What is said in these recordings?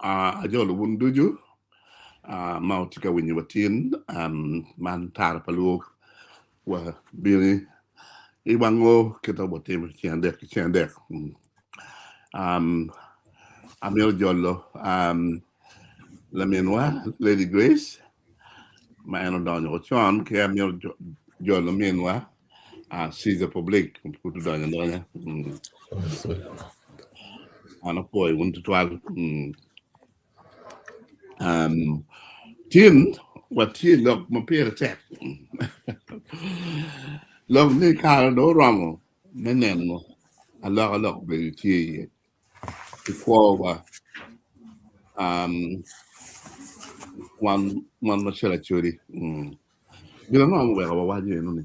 Ajolo wun ducu ma wutye ka winyo wa tin man tara pa lwok wa bino i wango kit ma watimo ceng adek ki ceng adek. Amito jolo laminwa Lady Grace ma en odonyo ko con ki amito jolo minwa Caesar Public pud odonyo adonya. An apwoyo wun tutwal. Tin watye i lok ma pire tek. Lok ni kare dong oromo me neno alokaloka obedo tye iye i kwowa wan macalo Acholi. Gin ango ma oweko wawaco eno ni?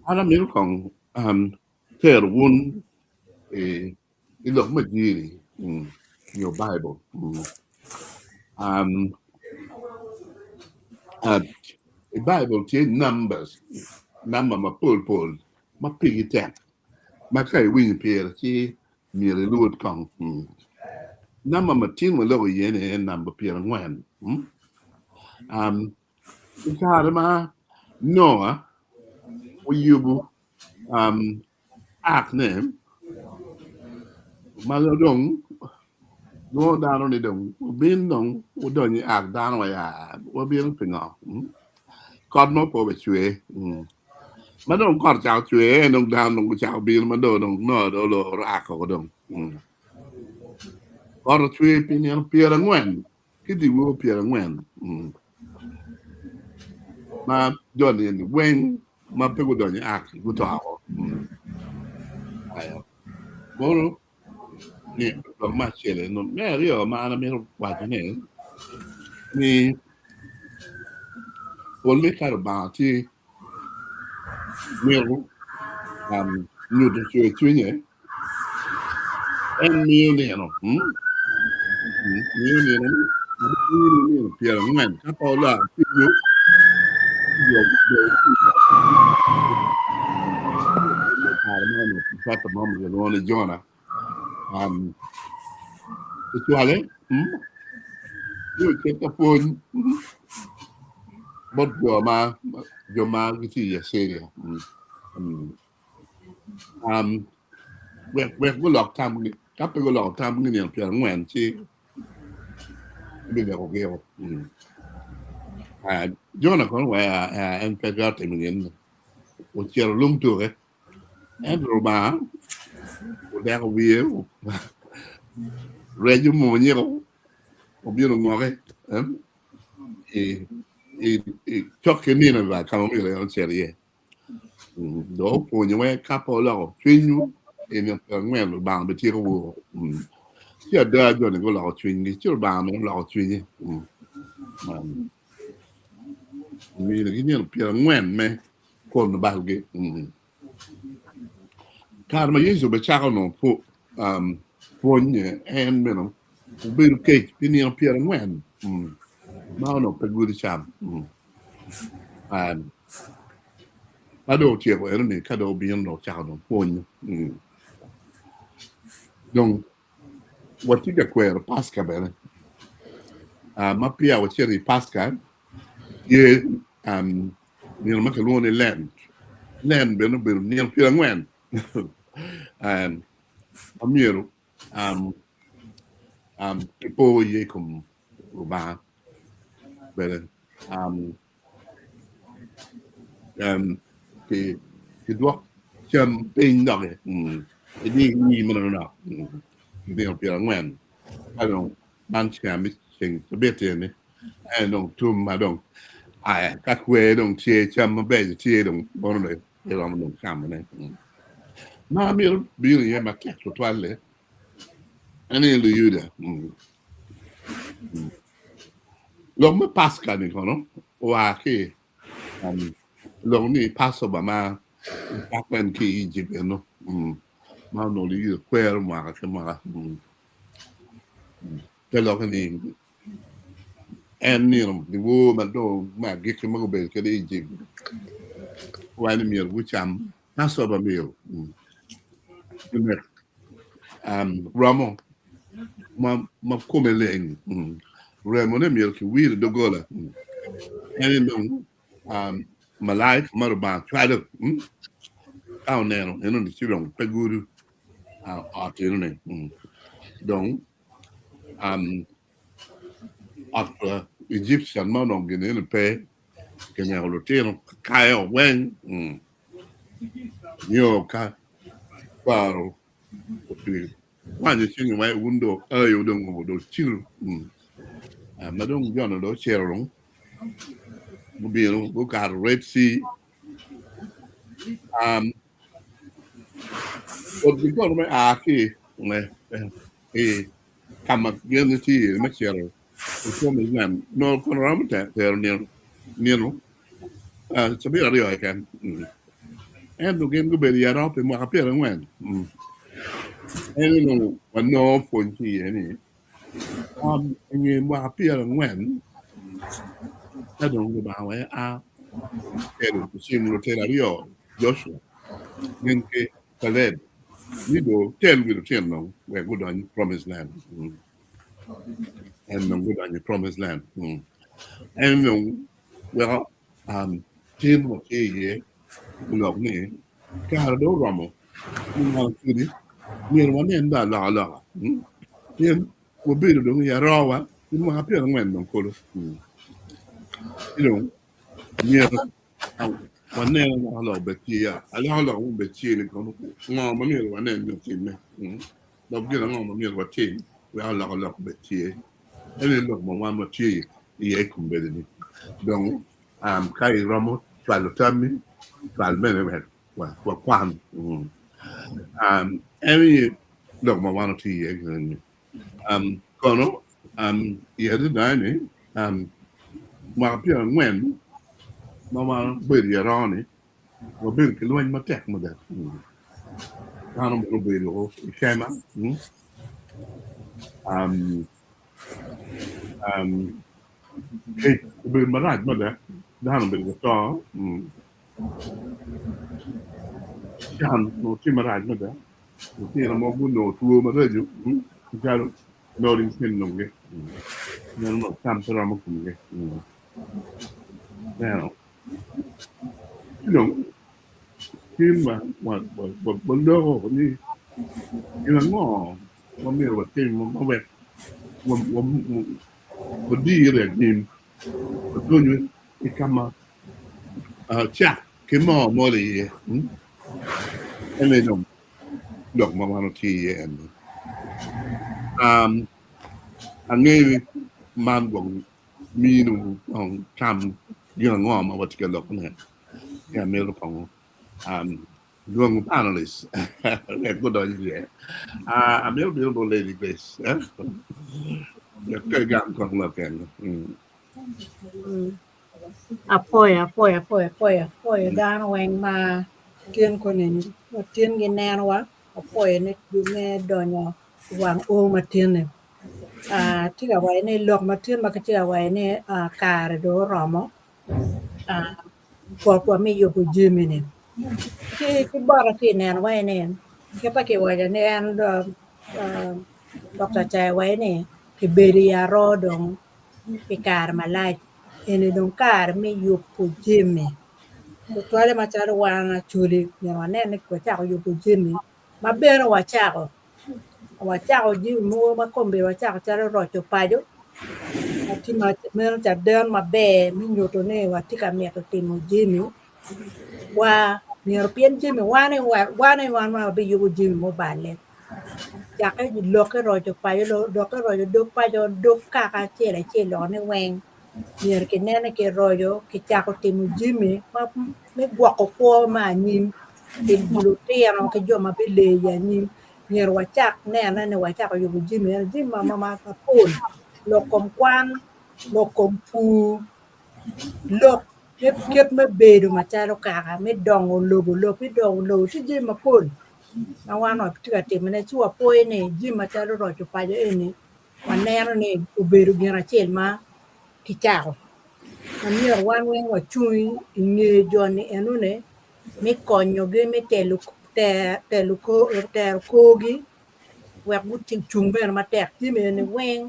An amito kong tero wun i lok me jiri nyo Baibul. I Baibul tye numbers, namba mapol pol ma pigi tek ma ka iwinyo pire ci myero ilwod kong. Namba ma tin waloko iye-ni en namba pyerangwen. I kare ma Noa oyubo akne ma dong lwongo dano ni dong wubin dong wudony i ak dano wa ya wabino pingo kot mo pe obecwer ma dong kot ocako cwer dong dano dong gucako bino ma dong Noa dong oloro ak woko dong kot ocwer pi nino pyerangwen ki dyewor pyerangwen ma jo-ni eni weng ma pe gudonyo i ak guto woko. Mono ni lok me acel eno. Me aryo ma an amito wacone ni pol-le ka Lubanga tye mito nyuto cwer cwinye en miyo nino miyo nino nino pyerangwen ka pe oloko cwinywu kare mo ma kilwongo ni Jona ocwale ci ocit ka pwony bot jo ma jo ma gitye i Aciria wek wek gulok tamgi ka pe guloko tamgi nino pyerangwen ci gibineko-gio. Jona kono en pe twero timo gin ocito lung tuke Ento Lubanga odeko wiye, rec omwonyeo, obino ongoke cok ki Nineve ka ma myero en ocit iye. Dong opwonyowa ka pe wuloko cwinywu i nino pyerangwen Lubanga bityeko-wu. Ci ada jo-ni guloko cwinygi, ci Lubanga bene oloko cwinye. Ominigi nino pyerangwen me kono balgi. Kare ma Yecu obecako nongo pwonye, en bene obedo kec pi nino pyerangwen ma onongo pe gudo cam. Ka dong otyeko enoni, ka dong obino dong ocako dong pwonyo. Dong watye ka kwero Paska bene. Ma peya wacito i Paska, tye nino ma kilwongo ni Lent. Lent bene obedo nino pyerangwen ma myero kipo iye i kom Lubanga bene kidwok cam piny doki idi rii manok nino pyerangwen ka dong man ceng me ceng cabit eni en dong tum ma dong ka kwer dong tye cam mabeco tye dong mono dong iromo dong camone. Ma myero bino iye matek tutwalle en aye Luyuda. Lok me Paska ni kono oa ki lok ni Passover ma ocakke ki i Ejipt eno ma onongo Luyuda kwero mwaka ki mwaka. Te lokke ni en nino dyewor ma dong me agikki ma gubedo kwede i Ejipt waco ni myero gucam Passover meal romo. ma kome leng, remone myero kiwir i doggola. En aye dong malaika ma Lubanga cwalo ka oneno enoni ci dong pe gudo ot enoni. Dong ot pa Egyptian ma onongo gin eni pe kineko lutino kayo weng nio ka Parao Kwanyo cingi wai wun do ayo dong o do cilo. Ma dong jona do ocito dong gubino gukato Red Sea. Um, Botgi kono me a ki i ka ma gin gitye iye me cito i Promised Land nongo kono romo tero nino nino cabit aryo keken. Ento gin gubedo i aroo pi mwaka pyerangwen. En onongo wanongo pwony ki iye ni i nge mwaka pyerangwen ka dong Lubanga wek a kelo ocimo lutela aryo Joshua gin ki Caleb ni dong otel wi lutino dong wek gudony i Promised Land. En dong gudonyo i Promised Land. En dong weko tin ma tye iye olok ni kare dong oromo me ngolo pudi myero wanen dong alokaloka pien wabedo dong i arowa pi mwaka pyerangwen dong kulu. Ci dong myero wanen alokaloka obed tye ya alokaloka mo obed tye ni kono ngo ma myero wanen ni otimme dok gin ango ma myero watim wek alokaloka obed tye. En aye lok ma wan watye iye i kombeddi-ni. Dong ka iromo cwalo tammi, cwal bene wek wakwan. En aye lok ma wan watye iye gire-ni. Kono i adada ni mwaka pyerangwen ma wan wabedo i aroo-ni, wabedo ki lweny matek mada. Dano bene obedo i kema. Kec obedo marac mada, dano obedo ka to. Can onongo tye marac mada, lutino mogo gunongo two maraco calo nodding syndrome-gi, meno onongo cam pe romo komgi. Ineno? Ci dong tin waloko ni gin ango ma myero watim ma wek wadirre anyim, wadonyo i ka ma cak ki moo mol iye. En aye dong lok ma wan watye iye eni. Angeyo ni man gwok mino kong tam gin ango ma watye ka lokone. Ci amito kong lwongo panelist wek gudony iye. Amito bino bot Lady Grace wek pe egam kong lok eni. Apoyo, apoyo, apoyo, apoyo, apoyo dano weng ma tin koni tin ginenowa, apoyo ni me donyo i wang oo matin-ni. Atye ka waco ni lok matin ma kitye ka waco ni kare dong oromo kwotwa me yubo jami-ni. Ki bota ki i neno waci ni kit ma kiwaco ni en Dokta Acayi waco ni kibedo i aroo dong pi kare malac eni dong kare me yubo jami tutwalle macalo wan Acholi myero wanen ni wacako yubo jami ma bene wacako. Wacako jami mogo ma kombeddi wacako calo roco paco meno caden maber me nyuto ni watye ka mito timo jami wa myero pien jami wan aye wan wabiyubo jami mubale cakke lokke roco paco lokke roco dog paco dog kaka acel acel ni weng myero kinen ni kiroco kicako timo jami me gwoko kwo me anyim pi lutino ki jo ma bileyo i anyim myero wacak nene ni wacako yubo jami eno jami mapol lok kom kwan, lok kom pur, lok me kit me bedo macalo kaka me dongo lobo lok me dongo lobo tye jami mapol ma wan watye ka timone ci wapwoyo ni jami macalo roco paco eni waneno ni obedo gin acel ma kicako ma myero wan weng wacung i nge joni enoni me konyogi me telo tero korgi. wek gucung bene matek jami eni weng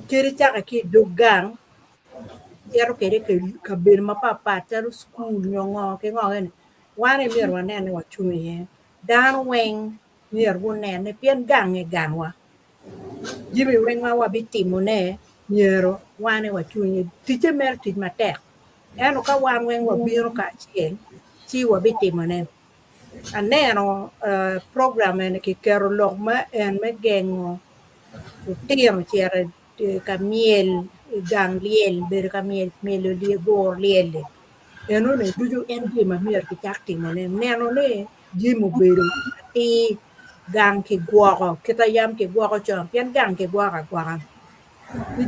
kadi cake ki i dog gang cito kwede i kabedo mapatpat calo cukul nyo ngo ki ngo eni wan aye myero wanen ni wacung iye dano weng myero gunen ni pien gangi gangwa jami weng ma wabitimone myero wan aye wacung iye ticce mere tic matek ento ka wan weng wabino kacel ci wabitimone. Aneno program eni kiketo lok ma en me gengo lutino cito ka myel i gang lyel bedo ka myel myelo guro lyel-li enoni ducu en jami ma myero kicak timone neno ni jami obedo atir gang kigwoko kit ma yam kigwoko con pien gang kigwoko agwoka ki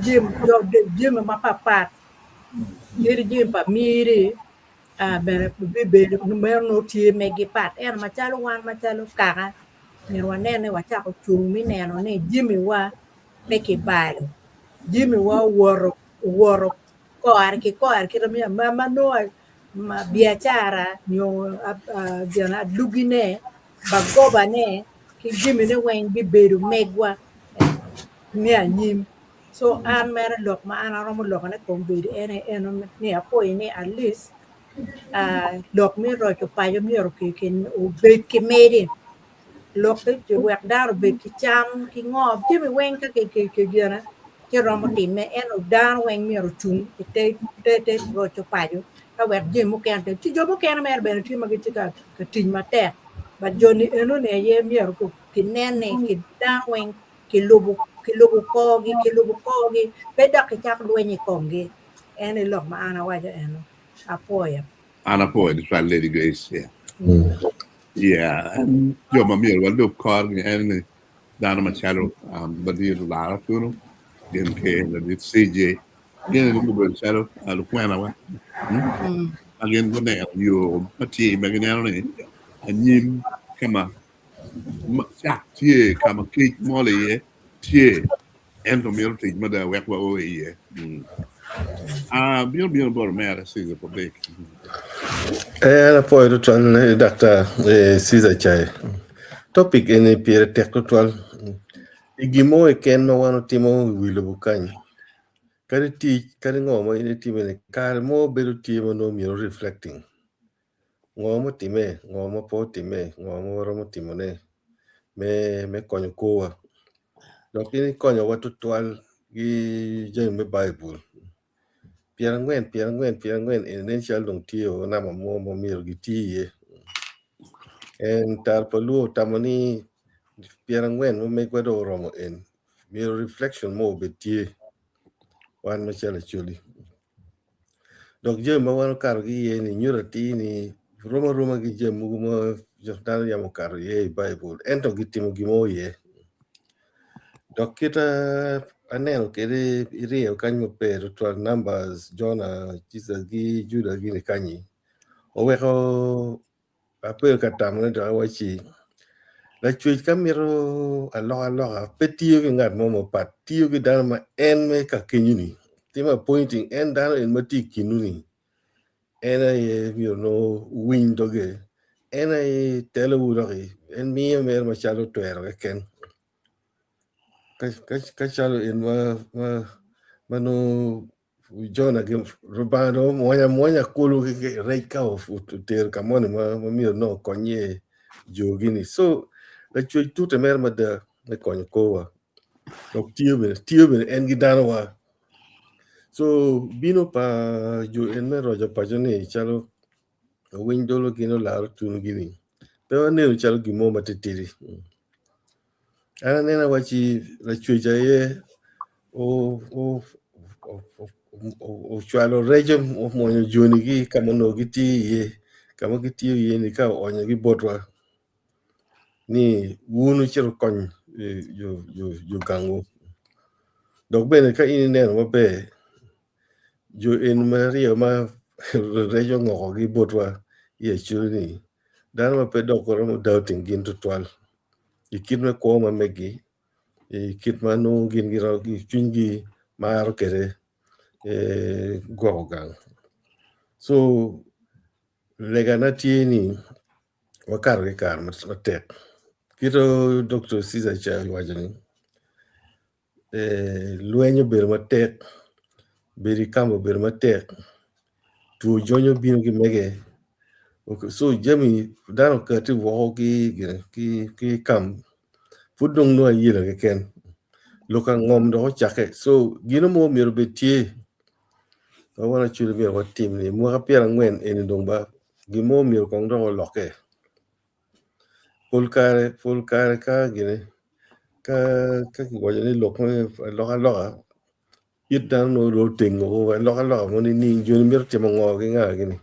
jami mapatpat kadi jami pa miri bene bibedo meno nongo tye megi pat ento macalo wan macalo kaka myero wanen ni wacako cung me neno ni jamiwa pe kibalo jamiwa owoto owoto kore ki kore kit ma nongo biacara nyo gin adugine bagobane ki jamine weng bibedo megwa me anyim. So an mere lok ma an aromo lokone kom bedo ene eno ni apwoyo ni at least lok me roco paco myero obed ki medi lok wek dano obed ki cam ki ngo jami weng ka gine ci romo time ento dano weng myero ocung ite roco paco ka wek jami mukene otim ci jo mukene mere bene tye ma gitye ka tic matek but joni enoni aye myero kinen ni dano weng Kilubo kilubo korgi, kilubo korgi, pe dok kicako lweny i komgi. En aye lok ma an awaco eno. Apwoyo. An apwoyo tutwal Lady Grace. Yeah. Yeah, en jo ma myero walub korgi en ni dano macalo um, ladit Lara Tunu gin ki ladit CJ gin ni gubedo calo uh, lukwenawa hmm? Ma gin guneno yo ma tye ma gineno ni anyim ka ma Cak tye ka ma kec mol iye tye, ento mito tic mada wek wao iye. Abino bino bot omera Caesar Public. An apwoyo tutwal Daktar Caesar Chai. Topic eni pire tek tutwal. I gin mo keken ma wan watimo i wi lobo kany, kadi tic, kadi ngo ma in itimo ni kare mo bedo tye ma nongo myero reflecting. Ngo mutimme, ngo ma pe otimme, ngo ma waromo timone me konyo kwowa. Dok in ikonyowa tutwal ki jami me Baibul. Pyerangwen, pyerangwen, pyerangwen eni nen calo dong tye o namba mo ma myero giti iye. En tar pa luo otamo ni pyerangwen ma megwa dong oromo en myero reflection mo obed tye wan macalo Acholi. Dok jami ma wan okato ki iye ni nyuto atir ni rom aroma ki jami mogo ma dano yam okato iye i Baibul ento gitimo gin mo iye. Dok kit aneno kwede iryeyo kany maber tutwal numbers Jona, Jesus ki Juda gini kanyi oweko Abedo ka tamone dok awacci, 'Lacwec ka mito alokaloka pe tiyo ki ngat mo mapat, tiyo ki dano ma en me ka kenyu-ni. Timo appointing en dano eni ma tye i kinwu-ni, en aye myero nongo wuwiny doge, en aye telowu doki, en miyo mere macalo twero keken. Ka calo en ma nongo Jona gi Rubanga dong omwonyo amwonya kulu ki rec ka otero ka moni ma myero nongo okony iye jogi-ni. So lacwec tute mere mada me konyo korwa dok tiyo bene tiyo bene en ki danowa. So bino pa jo en me roco paco-ni calo owiny dolo gin olaro tunugi-ni pe waneno calo gin mo matitidi. An aneno awacci lacwec aye ocwalo reco omwonyo jonigi ka ma onongo gitye iye ka ma gitiyo iye ni ka oonyogi botwa ni wun wucit wukony jo gangwu dok bene ka in ineno maber jo eni ma aryo ma rec ongokogi botwa i Acholi-ni dano ma pe dok waromo doubting gin tutwal i kit me kwo ma megi i kit ma nongo gin cwinygi maro kwede gwoko gang so legana tye ni wakato ki i kare matek. Kito Dr. Caesar ca owaco ni lweny obedo matek, bedo i kam obedo matek, two jony obino ki mege so jami dano okati woko ki i kam pud dong nongo ayela keken lok angom dok ocakke so gino mo myero obed tye ma wan actually myero watim ni mwaka pyerangwen eni dong ba gin mo myero kong dok olokke. Pol kare pol kare ka gini ka ka kiwaco ni lok me alokaloka it dano nongo dong otengo woko alokaloka mo nining joni mito timo ngo ki nga gini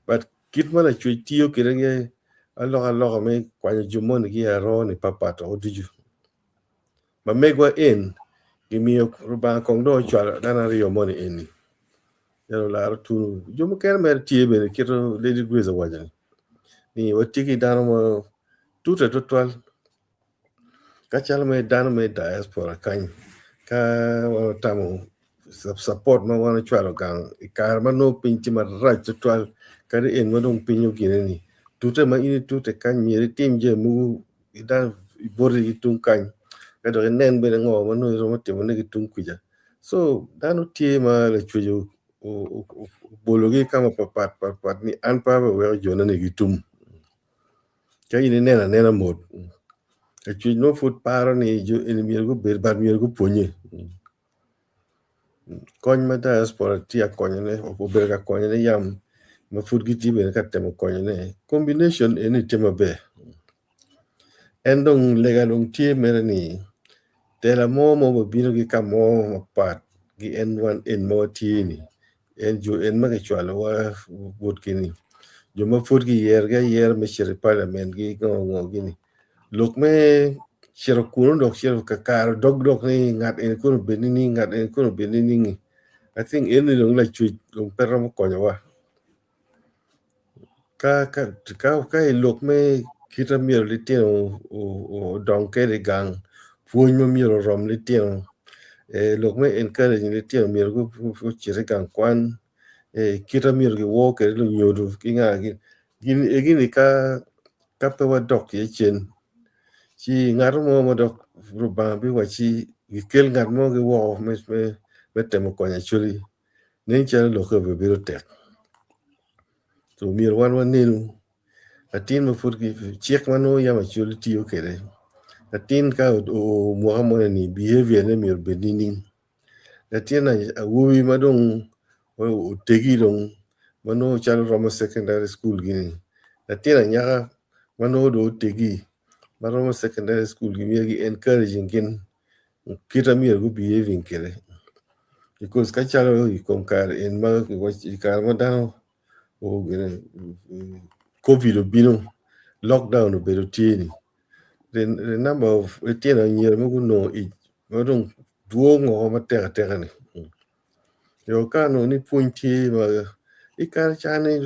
but kit ma lacwec tiyo kwede ki alokaloka me kwanyo jo moni ki i aroo ni patpat woko ducu ma megwa en gimiyo Rubanga kong dong ocwalo dano aryo moni eni ento olaro tunu jo mukene mere tye bene kit ma Lady Grace owaco ni ni watye ki dano ma tute tutwal ka calo mere dano me diaspora kany ka wan watamo support ma wan ocwalo gang i kare ma nongo piny tye marac tutwal kadi en ma dong piny ogine ni tute ma in itute kany myero itim jami mogo boti ki tung kany ka dok inen bene ngo ma nongo iromo timone ki tung kuca so dano tye ma lacwec obologi ka ma patpat patpat ni an pe abiweko jona ni gitum ka in ineno anena mot lacwec nongo pud paro ni jo eni myero gubed but myero gupwonye kony ma diaspora tye ka konyone obedo ka konyone yam ma pud gitye bene ka temo konyone combination eni tye maber en dong lega dong tye mere ni tela mo ma obino ki ka mo mapat ki en wan en ma watye ni en jo en ma kicwalowa botgi ni jo ma pud kiyerogi ayera me cito i paliament gi ngo ngo gini Lok me cito kunu dok cito kakare dog dok ni ngat eni kono obed nining ngat eni kono obed nining-ngi I think eni dong lacwec dong pe romo konyowa ka ka i lok me kit ma myero litino odong kwede i gang pwony ma myero orom litino lok me encouraging litino myero gucit i gang kwan kit ma myero giwor kwede lunyodo ki nga gin egini ka Ka pe wadok iye cen, ci ngat mo ma dok Lubanga biwacci gikel ngat mo ki woko me temo konyo Acholi, nen calo lokke obibedo tek. So myero wan wanenu latin ma pud cik ma nongo yam Acholi tiyo kwede, latin ka oo mwaka moni behavior ne myero obed nining? Latin awobi ma dong otegi dong ma nongo calo romo secondary school gini latin anyaka ma nongo dong otegi ma romo secondary school gini myero ki encouraging gin kit ma myero gu behaving kwede because ka calo i kom kare eni ma i kare ma dano covid obino lockdown obedo tye ni the number of litino anyira ma gunongo ic ma dong dwong woko matek ateka ni jo ka onongo ni pwony tye ma i kare ca ni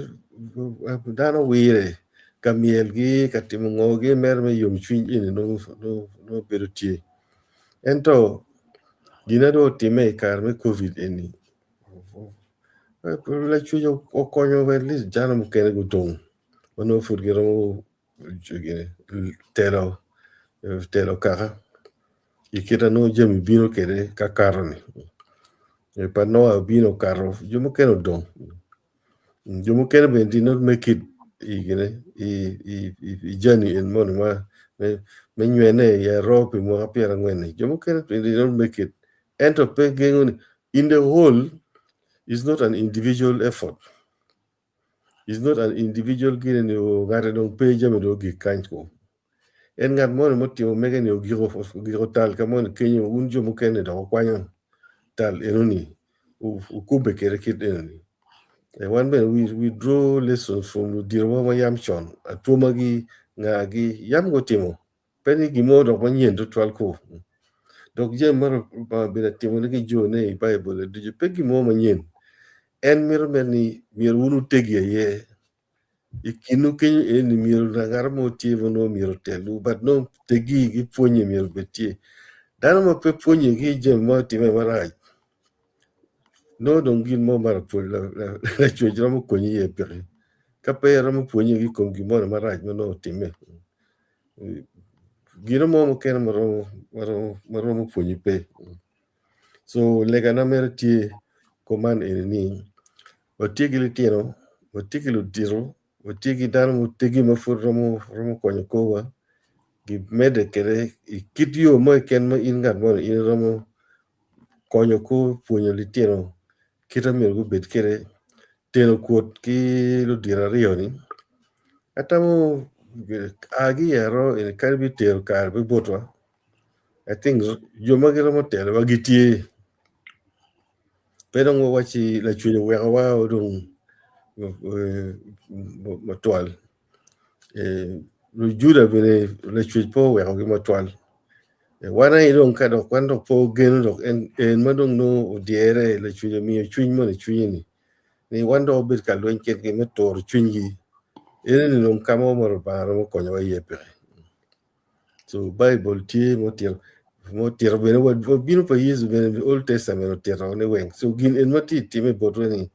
dano wire ka myelgi ka timo ngogi mere me yomcwiny eni nongo bedo tye ento gin na dong otimme i kare me covid eni lacwec okonyo at least dano mukene gudong ma nongo pud giromo telo telo kaka i kit ma nongo jami bino kwede ka kato-ni pa Noa obino okato jo mukene odong jo mukene bene did not make it i journey eni moni ma me nywene i aroo pi mwaka pyerangwen-ni jo mukene did not make it ento pe gengo ni in the whole is not an individual effort. Is not an individual gine ni o ngate dong pe jami dong ogik kany ko. En ngat moni mutimo mege ni ogiko ogiko tal ka moni kenyo wun jo mukene dok wukwanyo tal enoni wukubbe kwede kit enoni. E wan bene we, we draw lessons from luditowa ma yam con atwomagi ngagi yam gutimo pe ni gin mo dok manyen tutwal ko. Dok jami ma Lubanga obedo ka timone ki jone i Baibul ducu pe gin mo manyen. En mito mere ni myero wun wutegi aye. I kinwu kenyo eni myero ngat mo tye ma nongo myero otelwu but nongo tegi ki pwonye myero obed tye. Dano ma pe pwonye ki jami ma otime marac nongo dong gin mo ma lacwec romo konyi iye peke. Ka pe iromo pwonye ki i kom gin moni marac ma nongo otimme. Gino mo mukene ma romo ma romo ma romo pwonyi pe. So legana mere tye kuman eni ni watye ki litino, watye ki ludito, watye ki dano mutegi ma pud romo romo konyo korwa gimedde kwede i kit yo mo keken ma in ngat moni in iromo konyo kor pwonyo litino kit ma myero gubed kwede teno kwot ki ludito aryo-ni atamo a ki i ero eni kadi bitero kare pe botwa I think jo ma giromo telowa gitye pe dong wawacci lacwec owekowa dong matwal Lujuda bene lacwec pe owekogi matwal wan aye dong ka dok wan dok pe wageno dok en ma dong nongo odyere lacwec omiyo cwiny moni i cwinye-ni ni wan dong wabed ka lweny kwedgi me turo cwinygi eno-ni dong ka mo ma Lubanga romo konyowa iye peke. So Baibul tye ma otito ma otito bene wa bino pa Yecu bene Old Testament otito ni weng so gin en ma tye time botwa ni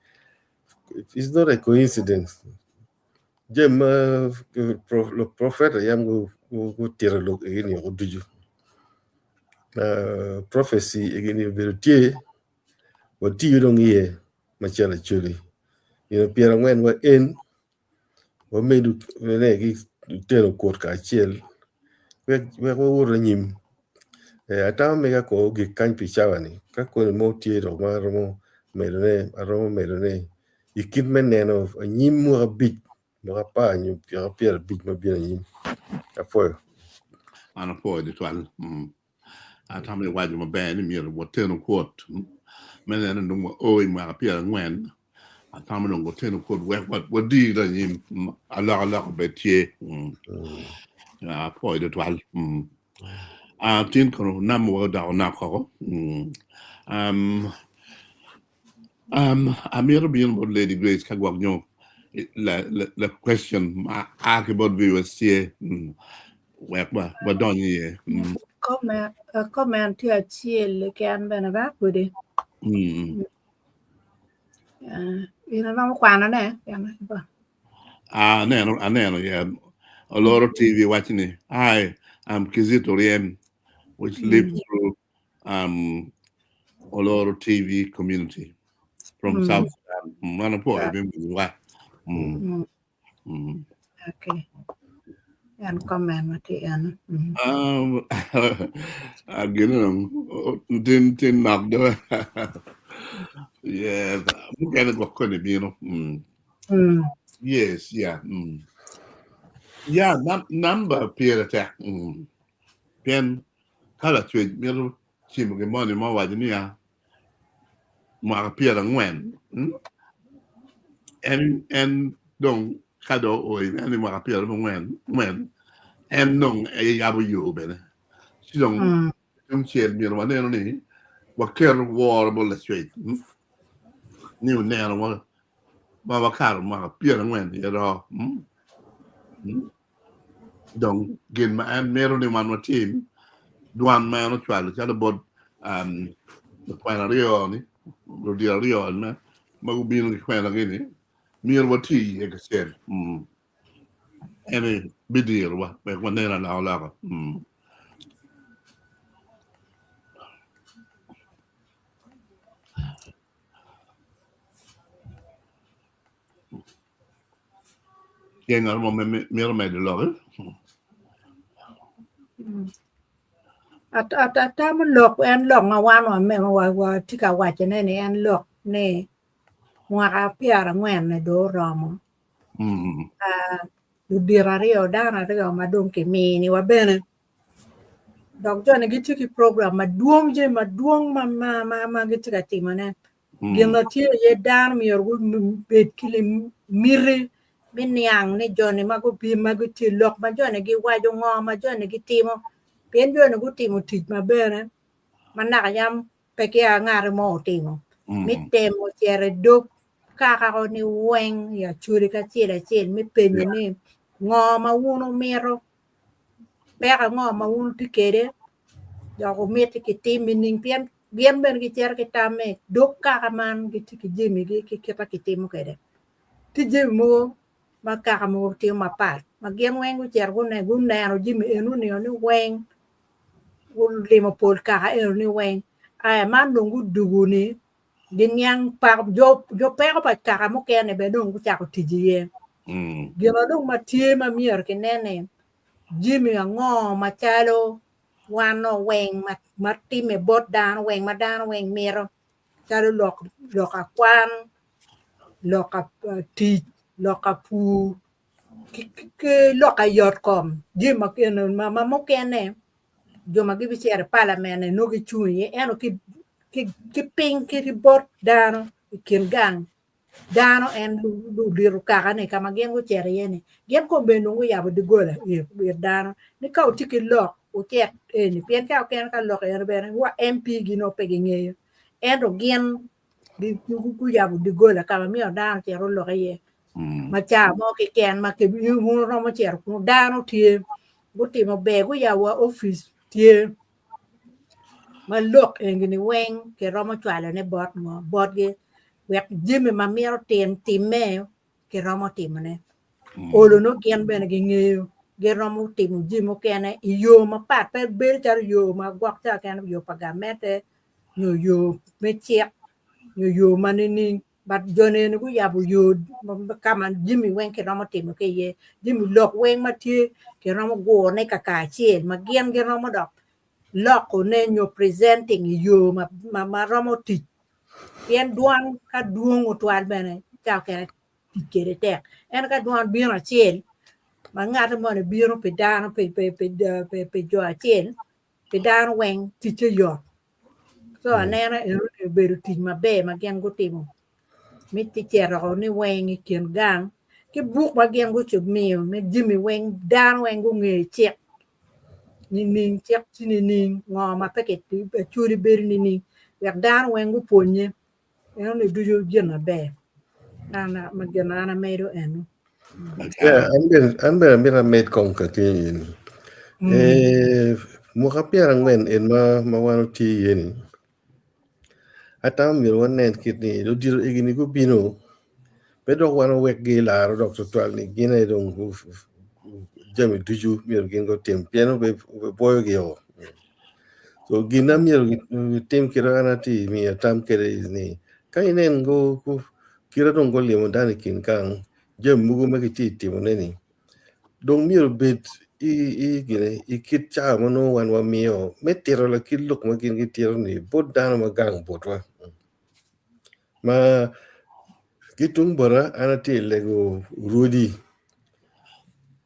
it's not a coincidence jami ma luprofeta yam gutito lok egi-ni woko ducu prophecy egi-ni obedo tye watiyo dong iye macalo acholi nino pyerangwen wa en Wamedo bene ki teno kwot kacel wek wawot anyim atamo mega ko ogik kany pi cawa-ni ka koni mo tye dok ma aromo medone aromo medone i kit me neno anyim mwaka abic mwaka apar nyo mwaka pyerabic ma bino anyim apwoyo. An apwoyo tutwal. Atamo ni iwaco maber ni myero watenu kwot me neno ni dong wao i mwaka pyerangwen. Atamo ni dong watenu kwot wek wadir anyim alokaloka obed tye. Apwoyo tutwal. Tin kono namba wa odoko nok koko. Amito bino bot Lady Grace ka gwok nyo la question ma a ki bot viewers tye wek wadony iye. Comment tye acel keken bene ba pudi. In iromo kwanone? Aneno, aneno, yeah. Oloro TV waco ni, Hi, I'm Kizito Riem, which lives through um, Oloro TV community from South Sudan. Mano po Yeah. ibin wa. Okay. En comment ma tye eno. Gino tin tin nok do. Yeah, mukene gwok koni bino. Yes, yeah. Yeah, number pire tek. Pien Ka Lacwec mito cimo gin moni ma owaco niya, mwaka pyerangwen, en en dong ka dong oo i en i mwaka pyerabongwen ngwen, en dong aye yabo yo bene. Ci dong tungcel myero waneno ni waketo woro bot Lacwec ni oneno wa ma wakato mwaka pyerangwen i aroo. Dong gin ma en mito ni wan watim, dwan ma en ocwalo calo bot lukwena aryo-ni, ludito aryo-ni ma gubino ki kwenagi-ni, myero wati iye kacel. En aye bidirowa wek wanen alokaloka. Tye ngat mo ma mito medo loki? Atamo lok en lok ma wan watye ka wacone ni en lok ni mwaka pyerangwen-ni dong oromo ludito aryo dano aryo ma dong kiminiwa bene dok joni gitye ki program madwong jami madwong ma gitye ka timone Gin ma tye iye dano myero gubed ki miti me niang ni joni ma gubino ma gitye lok ma joni giwaco ngo ma joni gitimo pien joni gutimo tic maber ma naka yam pe ki ngat mo otimo me temo cito i dog kakako ni weng i acholi ki acel acel me penyo ni ngo ma wun wumito peko ango ma wun wutye kwede dok wumiti kitim nining pien gin bene gicito ki tam ni dog kaka man gitye ki jamigi ki kit ma kitimo kwede. Tye jami mogo ma kaka mogo timo mapat ma gin weng gucito guneno jami enoni ni weng gulimo pol kaka enoni weng aya man dong gudugo ni giniang jo peko pa kaka mukene bene dong gucako tic iye. Gin ma dong ma tye ma myero kinen ni jami ango macalo wan nongo weng ma timme bot dano weng ma dano weng mito calo lok akwan, lok tic, lok pur ki lok yot kom jami ma mukene jo ma gibicito i palamen nongo gicung iye ento ki piny ki bot dano i kin gang dano en ludito kaka-ni ka ma gin gucito iye-ni gin kong bene dong guyabo doggola it dano ni ka wutye ki lok wucit eni pien ka okene ka lok eni bene wa MP gi nongo pe gingeyo ento gin guyabo doggola ka ma myero dano ocit olok iye ma ca mo keken ma wun wuromo cito kunu dano tye gutimo ber guyabo wa opic tye ma lok eni weng kiromo cwalone bot ngo botgi wek jami ma mito timme kiromo timone olo nongo gin bene gingeyo giromo timo jami mukene i yo mapat pe bedo calo yo ma gwok ca kene yo pa gamente nyo yo me cik nyo yo ma nining but joni eni guyabo yo ka ma jami weng kiromo timo ki iye jami lok weng ma tye kiromo gurone kakacel ma gin giromo dok lokone nyo presenting i yo ma romo tic pien dwan ka dwong otwal bene ca okene tic kwede tek ento ka dwan bino acel ma ngat moni bino pi dano pi jo acel pi dano weng ticce yot so aneno enoni obedo tic maber ma gin gutimo me cito ni weng i kin gang ki buk ma gin gumiyo me jami weng dano weng gunge cik nining cik tye nining ngo ma pe acholi bedo nining wek dano weng gupwonye enoni ducu gin maber gin ma an amedo eno. An bene amito amed kong ka tye eni. Mwaka pyerangwen en ma wan watye iye ni atamo myero wanen kit ni ludito egi-ni gubino pe dok wan wawekgi laro dok tutwal ni gin aye dong jami ducu myero gin gutim pien obibwoyogi o. So gin ma myero gitim kit ma an atye ka miyo tam kwede ni ka inen kite dong gulimo dano i kin gang jami mogo ma gitye ka timone-ni dong myero obed i kit cawa ma nongo wan wamiyo me tito lakit lok ma gin gitito-ni bot dano ma gang botwa. Ma ki tung bota an atye ka lego rwodi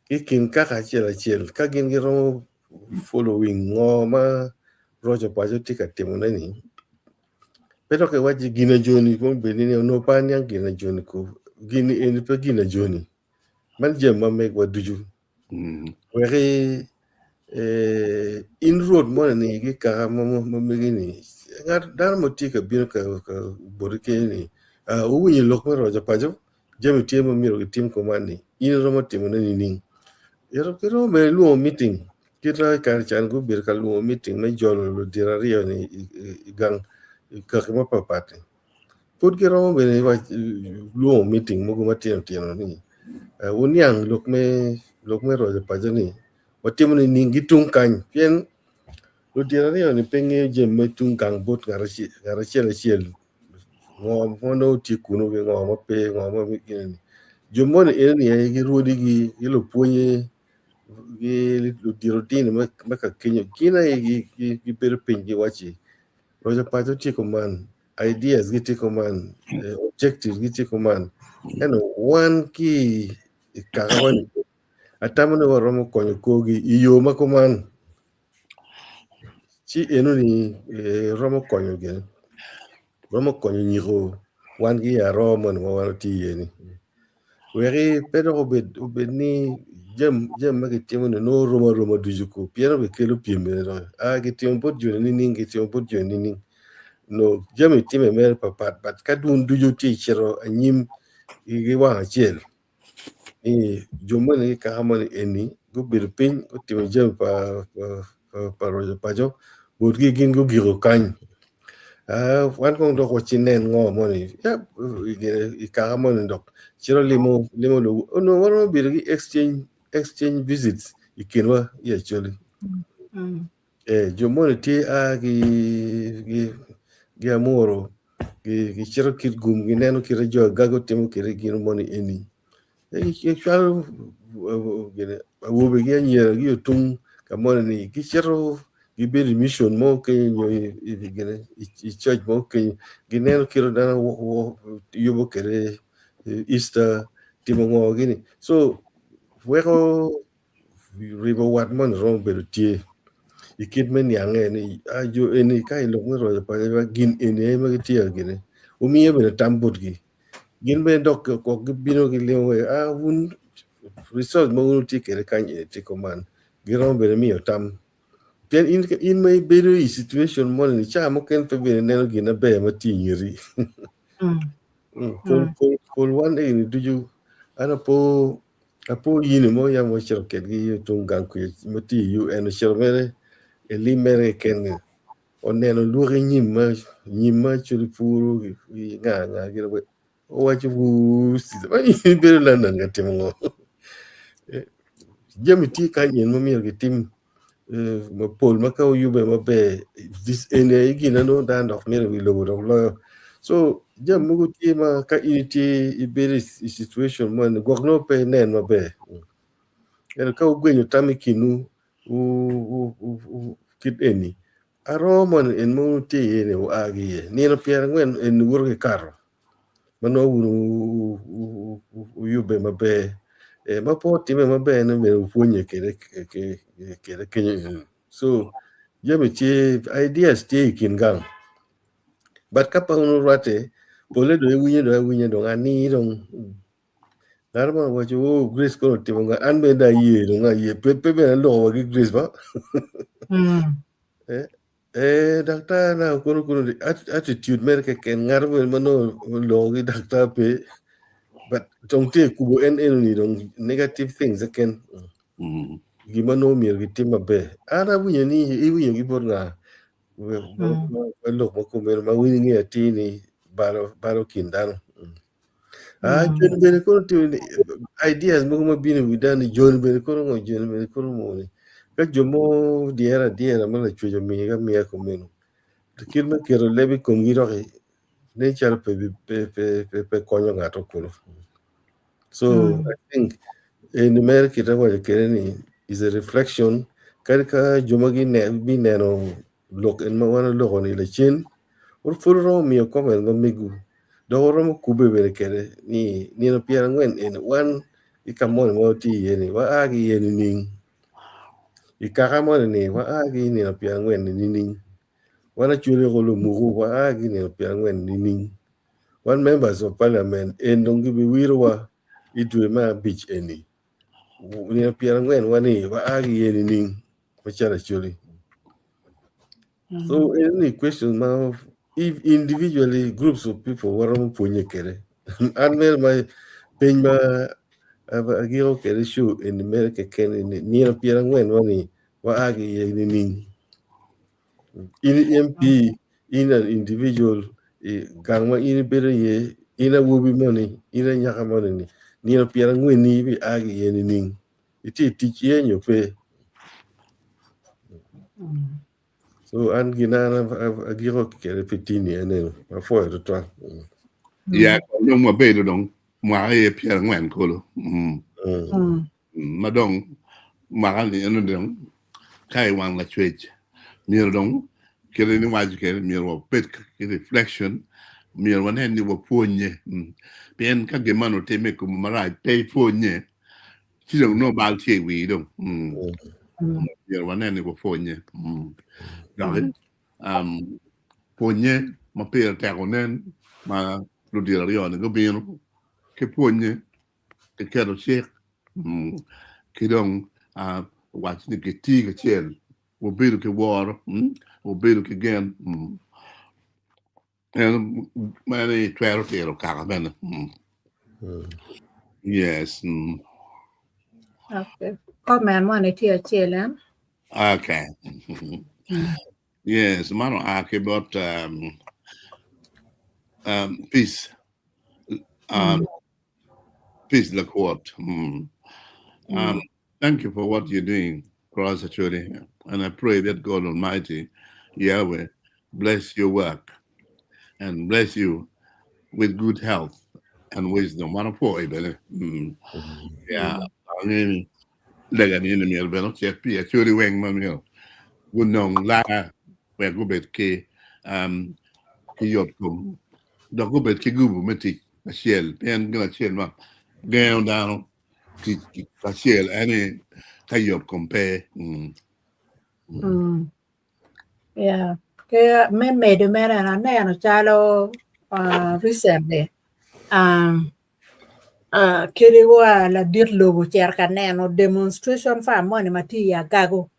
ki i kin kaka acel acel ka gin giromo following ngo ma roco paco tye ka timone-ni pe dok iwac ni gin ajoni kong obed ni onongo pe aniang gin ajoni ko gin eni pe gin ajoni man jami ma megwa ducu wek in rwot moni ni ki kaka ma megi ni ngat dano mo tye ka bino ka boti kenyo ni wuwinyo lok me roco paco jami tye ma myero gitim kuman ni in iromo timone nining iromo bene lwongo meeting kit ma i kare can gubedo ka lwongo meeting me jolo ludito aryo ni i gang i kaki mapapat ni pud giromo bene lwongo meeting mogo matino tino ni wuniang lok me roco paco ni watimo nining ki tung kany pien ludito aryo ni pe ngeyo jami me tung gang bot ngat acel acel ngo ma nongo tye kunu ki ngo ma pe ngo ma gini jo moni eni aye girwodigi ki lupwonye ki ludito dini me ka kenyo gin aye gibedo piny giwacci roco paco tye kuman ideas gitye kuman objectives gitye kuman ento wan ki i kakawa ni atamo ni waromo konyo korgi i yo ma kuman. Ci enoni romo konyo gin romo konyo nyiko wan ki i aroo moni ma wan watye iye ni weki pe dok obed ni jami ma kitimo ni nongo rom aroma ducu ko pien obikelo pyem bene doki aa kitimo bot joni nining kitimo bot joni nining nongo jami time mere papat but ka dun ducu tye cito anyim ki wang acel. Ni jo moni ki kaka moni eni gubedo piny gutimo jami pa roco paco botgi gin gugiko kany. Ah, wan kong dok wacinen ngo moni i kaka moni dok cito limo limo lu onongo waromo bedo ki exchange exchange visits i kinwa i Acholi. Eh, jo moni tye a ki ki ki Amuru gi gicito Kitgum gineno kite jo Agago timo kwede gin moni eni. Gicwalo awobe ki anyira ki otung ka moni ni gicito gibedo i mission mo kenyo nyo i church mo kenyo gineno kit ma dano yubo kwede Easter timo ngo gini so weko ribo wat moni romo bedo tye i kit me niange ni jo eni ka i lok me roco paco gin eni aye ma gitye ka gine wumiyo bene tam botgi. Gin bene dok gwok gibino gilimo wek a wun resource ma wun wutye kwede kany eni tye kuman giromo bene miyo tam pien in, in ma ibedo i situation moni ni caa mukene pe bene ineno gin maber ma tye i ngeti. Pol, pol, pol wan eni ducu an apo apo yini mo yam wacito kedgi yo tung gang kuca ma tye i UN ocito mere i lim mere keken ni oneno lwaki nyim ma nyim ma actually puro ki nga nga gin weng owaco wuu ma in ibedo London ka timo ngo jami tye kany en ma myero gitim mapol ma ka oyube maber eni aye gin ma nongo dano dok mito i wi lobo dok loyo so jami mogo tye ma ka in itye ibedo i situation moni gwok nongo pe inen maber ento ka wugwenyo tam i kinwu kit eni aroo moni en ma wun wutye iye ni wua ki iye nino pyerangwen eni wuwoto ki kato ma nongo wun wuyubbe maber ma pe otimme maber ni myero wupwonye kwede kenyo eni so jami tye ideas tye i kin gang but ka pe wun wurwatte pole dong iwinyo dong awinya dong ani dong Ngat mo owaco oh Grace kono otimo nga an bene dong aye dong aye pe pe bene aloko wa ki Grace ba eh eh daktar na kono kono attitude mere keken ngat bene ma nongo oloko ki daktar pe but dong tye kubo en eno ni dong negative things keken gin ma nongo myero gitim maber an awinyo ni iwinyo ki bot nga lok ma kumeno ma wun ingeyo atir ni balo balo kin dano. Ah, joni bene kono tye ni ideas mogo ma bino i wi dano ni joni bene kono ngo joni bene kono ngo ni ka jo mo dyere adyera ma lacwec omiyogi amiya kumeno kit me keto leb i komgi doki nen calo pe pe pe pe pe konyo ngato kulu so I think eni mere kite awaco kwede ni is a reflection kadi ka jo ma bineno lok en ma wan waloko ni lacen pud wuromo miyo comment ma mego dok wuromo kubbe bene kwede ni nino pyerangwen eni wan ki ka moni ma watye iye ni wa a ki iye nining i kaka moni ni wa a ki i nino pyerangwen ni nining wan acwali ko lumuku wa a ki i nino pyerangwen ni nining wan members of parliament en dong gibiwirowa i dwe me abic eni nino pyerangwen wa ni wa a ki iye nining macalo acholi. So any question ma if individually groups of people waromo pwonye kwede an mere ma peny ma agiko kwede show eni mere keken ni nino pyerangwen wa ni wa a ki iye nining in i MP in an individual i gang ma in ibedo iye in awobi moni in anyaka moni ni nino pyerangwen ni ibi a ki iye nining Itye i tic iye nyo pe? So an gin an agiko kwede pi tini en eno. Apwoyo tutwal. Ya dong wabedo dong mwaka aye pyerangwen kulu. Ma dong mwaka ni eno dong ka i wang lacwec myero dong kite ni waco kwede myero wabed ki reflection myero wanen ni wapwonye pien ka gin man otimme i komi marac pe ipwonye ci dong nongo bal tye i wii dong. Myero wanen ni wapwonye. Doki pwonye ma pire tek onen ma ludito aryo-ni gubino ki pwonye ki keto cik ki dong waco ni giti kacel wabedo ki woro wabedo ki gen. En aye twero tiro kaka bene. Yes. Okay. Comment moni tye acel eh? Okay. Yes, man oa ki bot um, Um, peace. Um, peace, Lacourt. Thank you for what you're doing for us, actually. And I pray that God Almighty, Yahweh, bless your work and bless you with good health and wisdom. Wan opwoyi bene. Yeah. Angeyo ni lega ni myero bene ocit pi Acholi weng ma myero gunong laa wek gubed ki um, ki yot kom dok gubed ki gubu me tic acel pien gin acel ma gengo dano tic kacel en ni ka yot kom pe. Yeah. Ke me medo mere an aneno calo recently kadi wa ladit lobo ocito ka neno demonstration farm moni ma tye i Agago.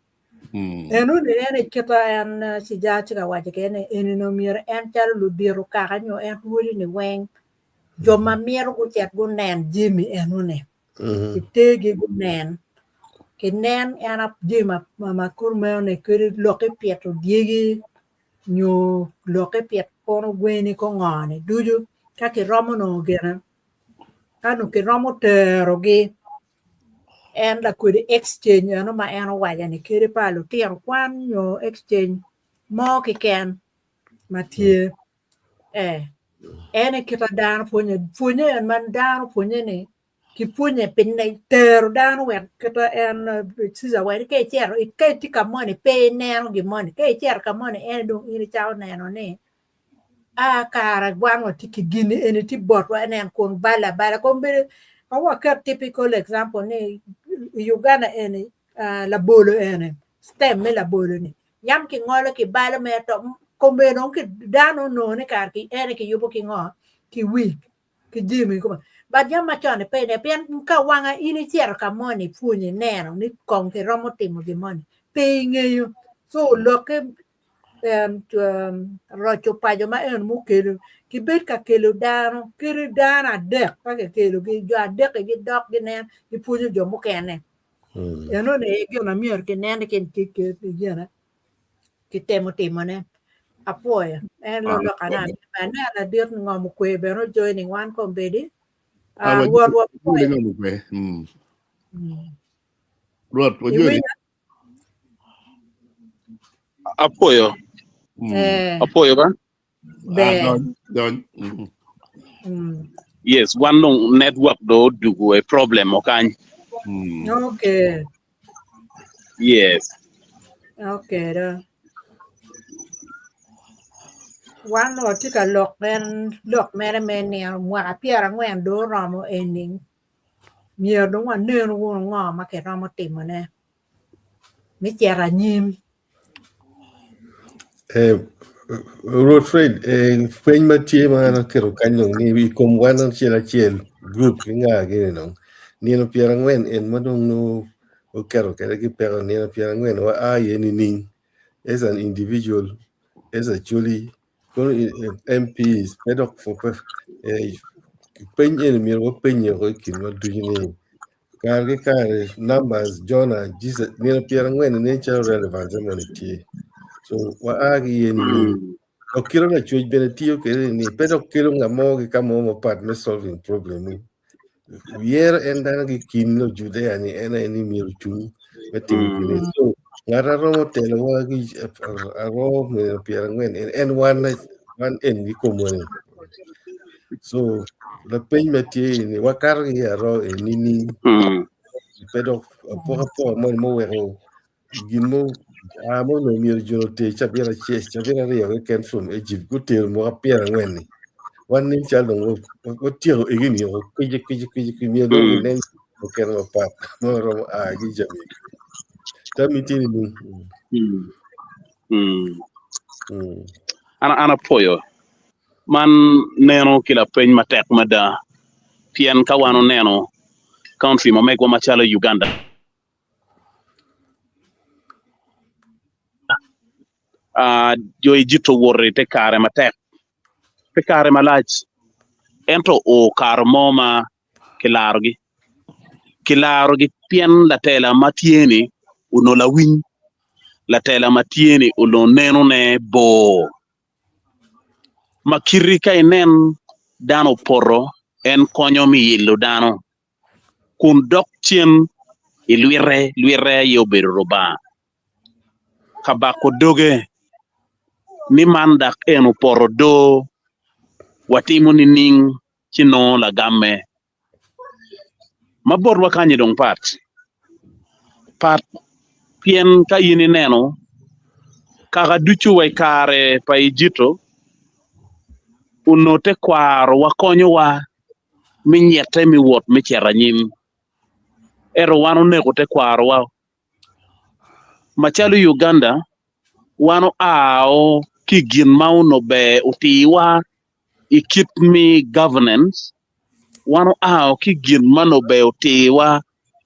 Enoni en aye kite en Cija tye ka waco kwede ni eni myero en calo ludito kaka nyo en rwodi ni weng jo ma mito gucit gunen jami enoni kitergi gunen kinen en jami ma kumeno kadi lok ipito dyegi nyo lok ipito kono gweni ko ngo ni ducu ka kiromo nongo gine ka nongo kiromo terogi en lakwede exchange eno ma en owaco ni kadi pa lutino kwan nyo exchange mo keken ma tye Eh, en aye kit ma dano pwonye, pwonye en ma dano pwonye ni kipwonye pi tero dano wek kit ma en Caesar waco ni ka icito ka itye ka moni pe ineno gin moni ka icito ka moni en dong in icako neno ni a kara wan watye ki gini eni tye botwa nen kun bale abala kombeddi ka waket typical example ni i Uganda eni labolo eni stem me labolo ni Yam kingolo kibalo mere to kome dong dano onongo ni kare ki en aye kiyubo ki ngo ki wig ki jami koma but jami macon ni pe ine pien ka wanga in icito ka moni ipwonyo ineno ni kong kiromo timo gin moni pe ingeyo so lokke roco paco ma eno mukelo kibed ka kelo dano kadi dano adek ka kikelogi jo adek-ki gidok ginen gipwonyo jo mukene. Enoni aye gin ma myero kinen ni gine kitemo timone. Apwoyo en lok aneno ladit ngom okwe bene ojoining wan kombeddi Rwot wapwoyo. Rwot wajoli. Apwoyo. Apwoyo ba. Ber. Dony. Yes, wan dong network do odugo e problem okany. Okay. Yes. Okay do. Wan watye ka lok en lok mere me nino mwaka 40 do oromo eni myero dong wanenu wunu ngo ma kiromo timone me cito anyim. Eh, Rwot Fred, eh, peny ma tye ma an aketo kany dong ni i kom wan acel acel group ki nga gini dong nino 40 en ma dong nongo oketo kwede ki peko nino 40 wa a iye nining as an individual as actually kono MPs pe dok eh, peny eni myero wapenye i kinwa ducu ni Kare ki kare numbers Jonah Jesus nino 40 nen calo relevance moni tye. So wa a ki iye ni dok kite lacwec bene tiyo kwede ni pe dok kelo ngat mo ki ka mo mapat me solving problem ni. Yero en dano ki kin lo Judea ni en aye ni myero ocung me timo gini. So ngat a romo telowa ki aro nino 40 en wan wan en ki komwa ni. So lapeny ma tye ni wakato ki i aroo eni nining? Pe dok apokapoka moni muweko gin mo a ma onongo myero jo oter cabit acel cabit aryo keken from Egypt gutero mwaka 40 ni wan nen calo dong watyeko egini o kwici kwici kwici kwici myero dong ginen mukene mapat ma romo a ki jami tammi tye nining? An an apwoyo Man neno ki lapeny matek mada pien ka wan oneno country ma megwa macalo Uganda, jo Egypt owoto i te kare matek pi kare malac ento oo kare mo ma kilarogi. Kilarogi pien latela ma tye-ni onongo lawiny, latela ma tye-ni onongo nenone bor. Ma kiti ka inen dano opoto, en konyo me yilo dano, kun dok cen i lwite, lwite aye obedo Rubanga. Ka bako doge ni man dak en opoto do, watimo nining ci nongo lagamme? Ma botwa kany-nyi dong pat pat pien ka in ineno kaka ducu wa i kare pa Ejipto onongo tekwarowa konyowa me nyette me wot me cito anyim ento wan oneko tekwarowa macalo Uganda wan oao ki i gin ma onongo ber otiwa i kit me governance wan oao ki gin ma nongo ber otirwa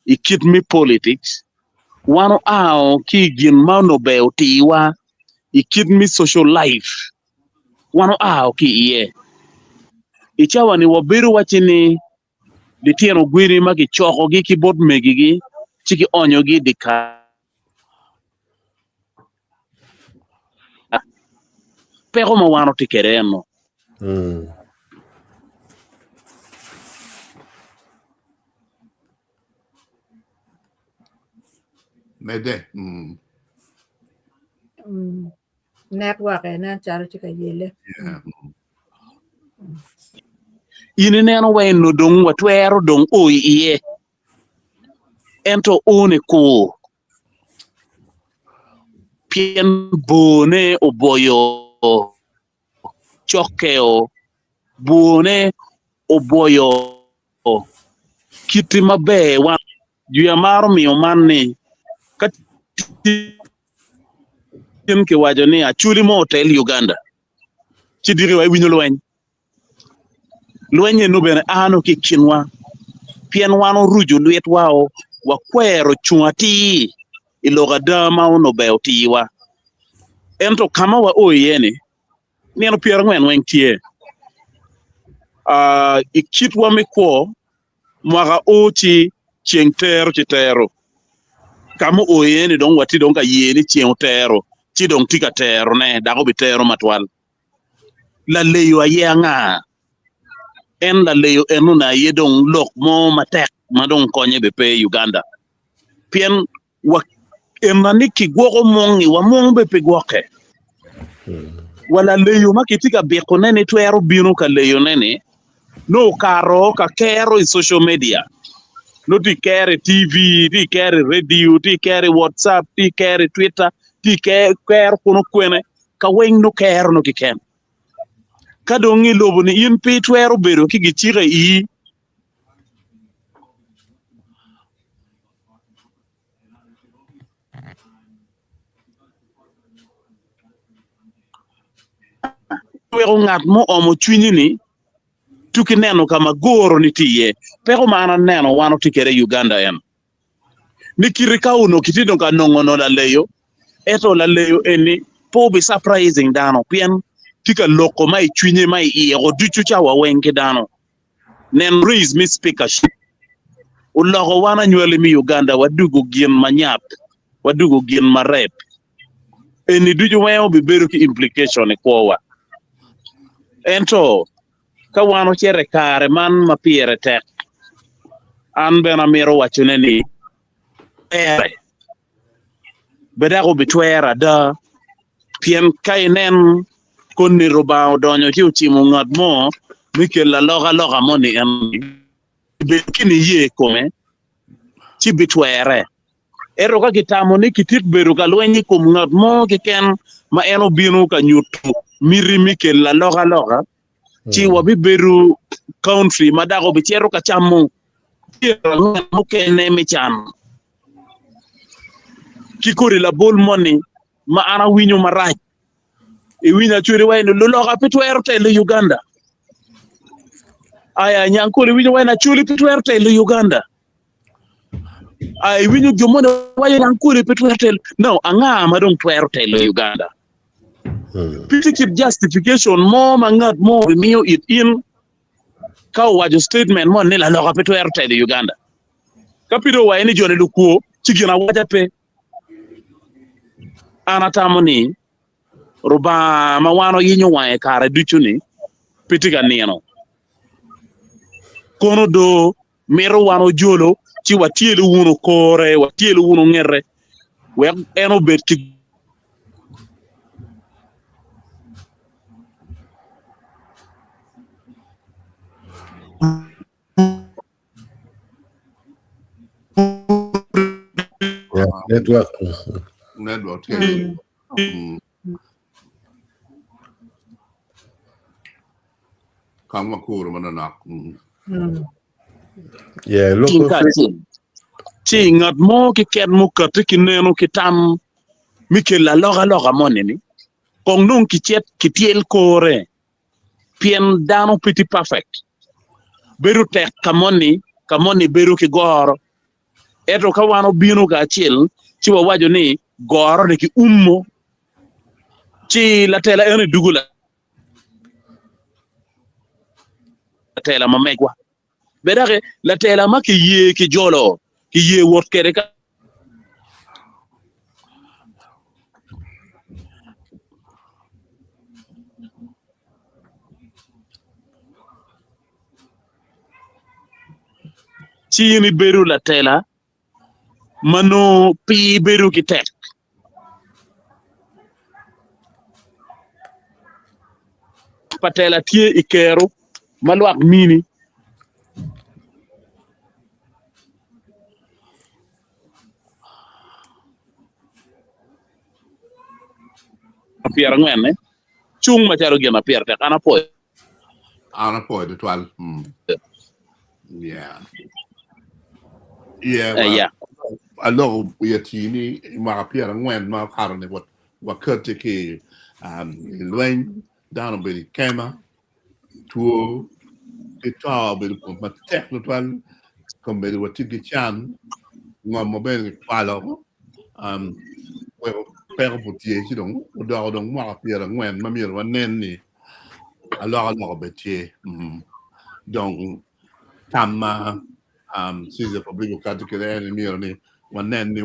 i kit me politics, wan oao ki gin ma onongo ber otirwa i kit me social life, wan oao ki iye. I cawa-ni wabedo waci ni litino gweni ma kicokogi ki bot megigi ci kionyogi i dyekal. Peko ma wan watye kwede eno. Medde. Network nen calo tye ka yelle. Yeah. In ineno wa eno dong watwero dong o iye. Ento one kur pien bone obwoyo cokkeo, bwone obwoyo kiti maber. Wan jwi amaro miyo man ni ka tin kiwaco ni Acholi mo otel Uganda ci diki wa iwinyo lweny. Lweny eno bene a nongo ki i kinwa, pien wan oruco lwitwa-o, wakwero cung atir i lok ada ma onongo ber otirwa. Ento ka ma wao iye-ni, nino pyerangwen weng tye. I kitwa me kwo, mwaka o ci ceng tero ci tero. Ka ma oo iye-ni dong watye dong ka ye ni ceng otero ci dong tye ka terone dok obitero matwal. Laleyo aye anga? En laleyo enoni aye dong lok mo matek ma dong konye be pe i Uganda. Pien wa ena ni kigwoko mong-ngi, wa mong be pe gwokke. Wa laleyo ma kitye ka bikone ni twero bino ka leyone-ni, nongo okato ka kero i social media, nongo tye kero i TV, tye kero i radio, tye kero i WhatsApp, tye kero i Twitter, tye kero kunu kwene. ka weng nongo kero nongo keken. Ka dong i lobo-ni in pe itwero bedo ki gicika i ii, weko ngat mo omo cwinyi-ni tuki neno ka ma goro-ni tye iye. Peko ma an aneno wan watye kwede i Uganda en ni kite ka onongo kitye dong ka nongo nongo laleyo ento laleyo eni pe obi surprising dano pien tye ka loko ma i cwinye ma i iye ko ducu cawa weng ki dano. Nen raise me speakership oloko wan anywali me Uganda wadugo gin ma nyap wadugo gin ma rep eni ducu weng obibedo ki implication i kwowa ento Ka wan ocito i kare man ma pire tek, an bene amito wacone ni, Twere. Be dok obitwero ada? Pien ka inen koni Rubanga odonyo ci ocimo ngat mo me kelo alokaloka moni eni, ibedo ki niye i kome, ci bitwere. Ento ka kitamo ni kitik bedo ka lweny i kom ngat mo keken ma en obino ka nyuto miti me kelo alokaloka, ci wabibedo country ma dok obicito ka camo pyerangwen mukene me can. Ki kodi labol moni ma an awinyo marac, iwinyo acwali waci ni luloka pe twero telo Uganda. Aya Nyankole iwinyo waci ni Acholi pe twero telo Uganda. Ai iwinyo jo moni waco ni Ankole pe twero telo. No, anga ma dong twero telo i Uganda? Pe tye kit justification mo ma ngat mo obimiyo it in ka owaco statement moni ni laloka pe twero telo i Uganda. Ka pe dong owaco ni joni lukwo, ci gin awaca pe. An atamo ni. Rubanga ma wan oyinyo wange kare ducu-ni pe tye ka nino. Kono do mito wan ojolo ci watyelo wunu kore, watyelo wunu ngete wek en obed ki Yeah, network. Network tye. Kang ma kuro manonok. Yeah, Cing local kacel. Ci ngat mo keken mukati ki neno ki tam me kelo alokaloka moni-ni, kong dong kicit kityel kore, pien dano pe tye perfect. Bedo tek ka moni, ka moni bedo ki goro. Ento ka wan obino kacel ci wawaco ni goro-ni kiumo, ci latela eno dwogo latela ma megwa. Bed dok latela ma kiye kijolo, kiye wot kwede ka. Ci in ibedo latela ma nongo pe ibedo ki tek. Pa tela tye i kero ma lwak mini. Pyerangwen-ne cung macalo gin ma pire tek. An apwoyo. An apwoyo tutwal. Mm. Yeah. Yeah, Eh, well, yeah. aloko wiye tii ni i mwaka pyerangwen ma okato ni wa- wakati ki um, i lweny, dano obedo i kema, two ki to obedo pong matek tutwal, kombeddi watye ki can, ngom ma bene kikwalo, um, weko peko pud tye ci dong odoko dong mwaka pyerangwen ma myero wanen ni alokaloka obed tye. Mm. Dong tam ma um, Caesar Fabrico okato kwede en ni myero ni wanen ni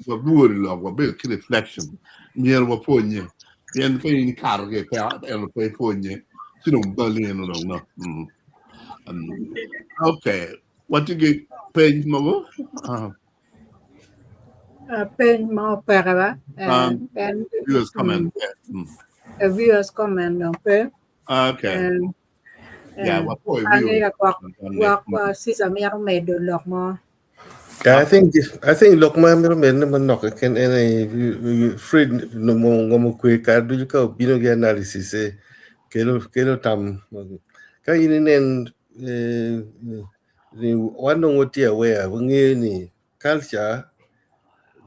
wabwori lok, wabedo ki reflection, myero wapwonye. Pien ka in ikato ki i peko ento pe ipwonye, ci dong bali eno dong no. Mm. Um, okay, watye ki peny mogo? Uh, Peny mo peke ba? Um, viewers comment. Yeah. Viewers comment dong pe. Okay. Yeah, wapoyo Angeyo gwok gwok Caesar mito medo lok mo. I think lok ma mito medone manok keken en aye Fred ngomo kwe kare ducu ka obino ki analysis eh, kelo kelo tam ka in inen eh, ni wan dong watye aware wangeyo ni culture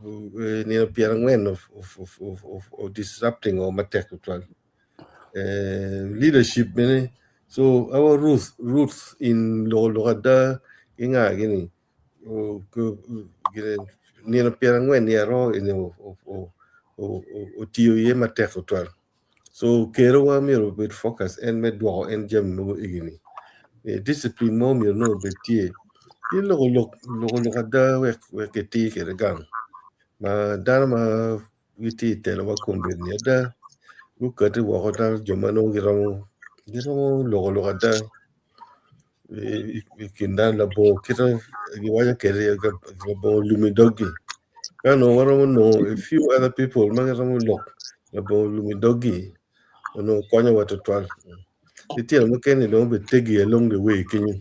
eh, nino pyerangwen of, of, of, of, of, of disrupting o matek tutwal eh, leadership bene so our roots roots in loko lok ada ki nga gini o, ko- gine, nino pyerangwen ni aro eni otiyo iye matek tutwal so kerowa myero obed focus en me dwoko en jami mogo egini Eh, discipline mo myero nongo obed tye ki loko lok loko lok ada wek wek kiti kwede gang ma dano ma gitye i telo ma kombeddi ni ada gukati woko dano jo ma nongo giromo giromo loko lok ada i i kin dano labongo kite giwaco kwede labongo lum i doggi ka onongo waromo nongo a few other people ma giromo lok labongo lum i doggi onongo konyowa tutwal litino mukene dong obedo tegi along the way kenyo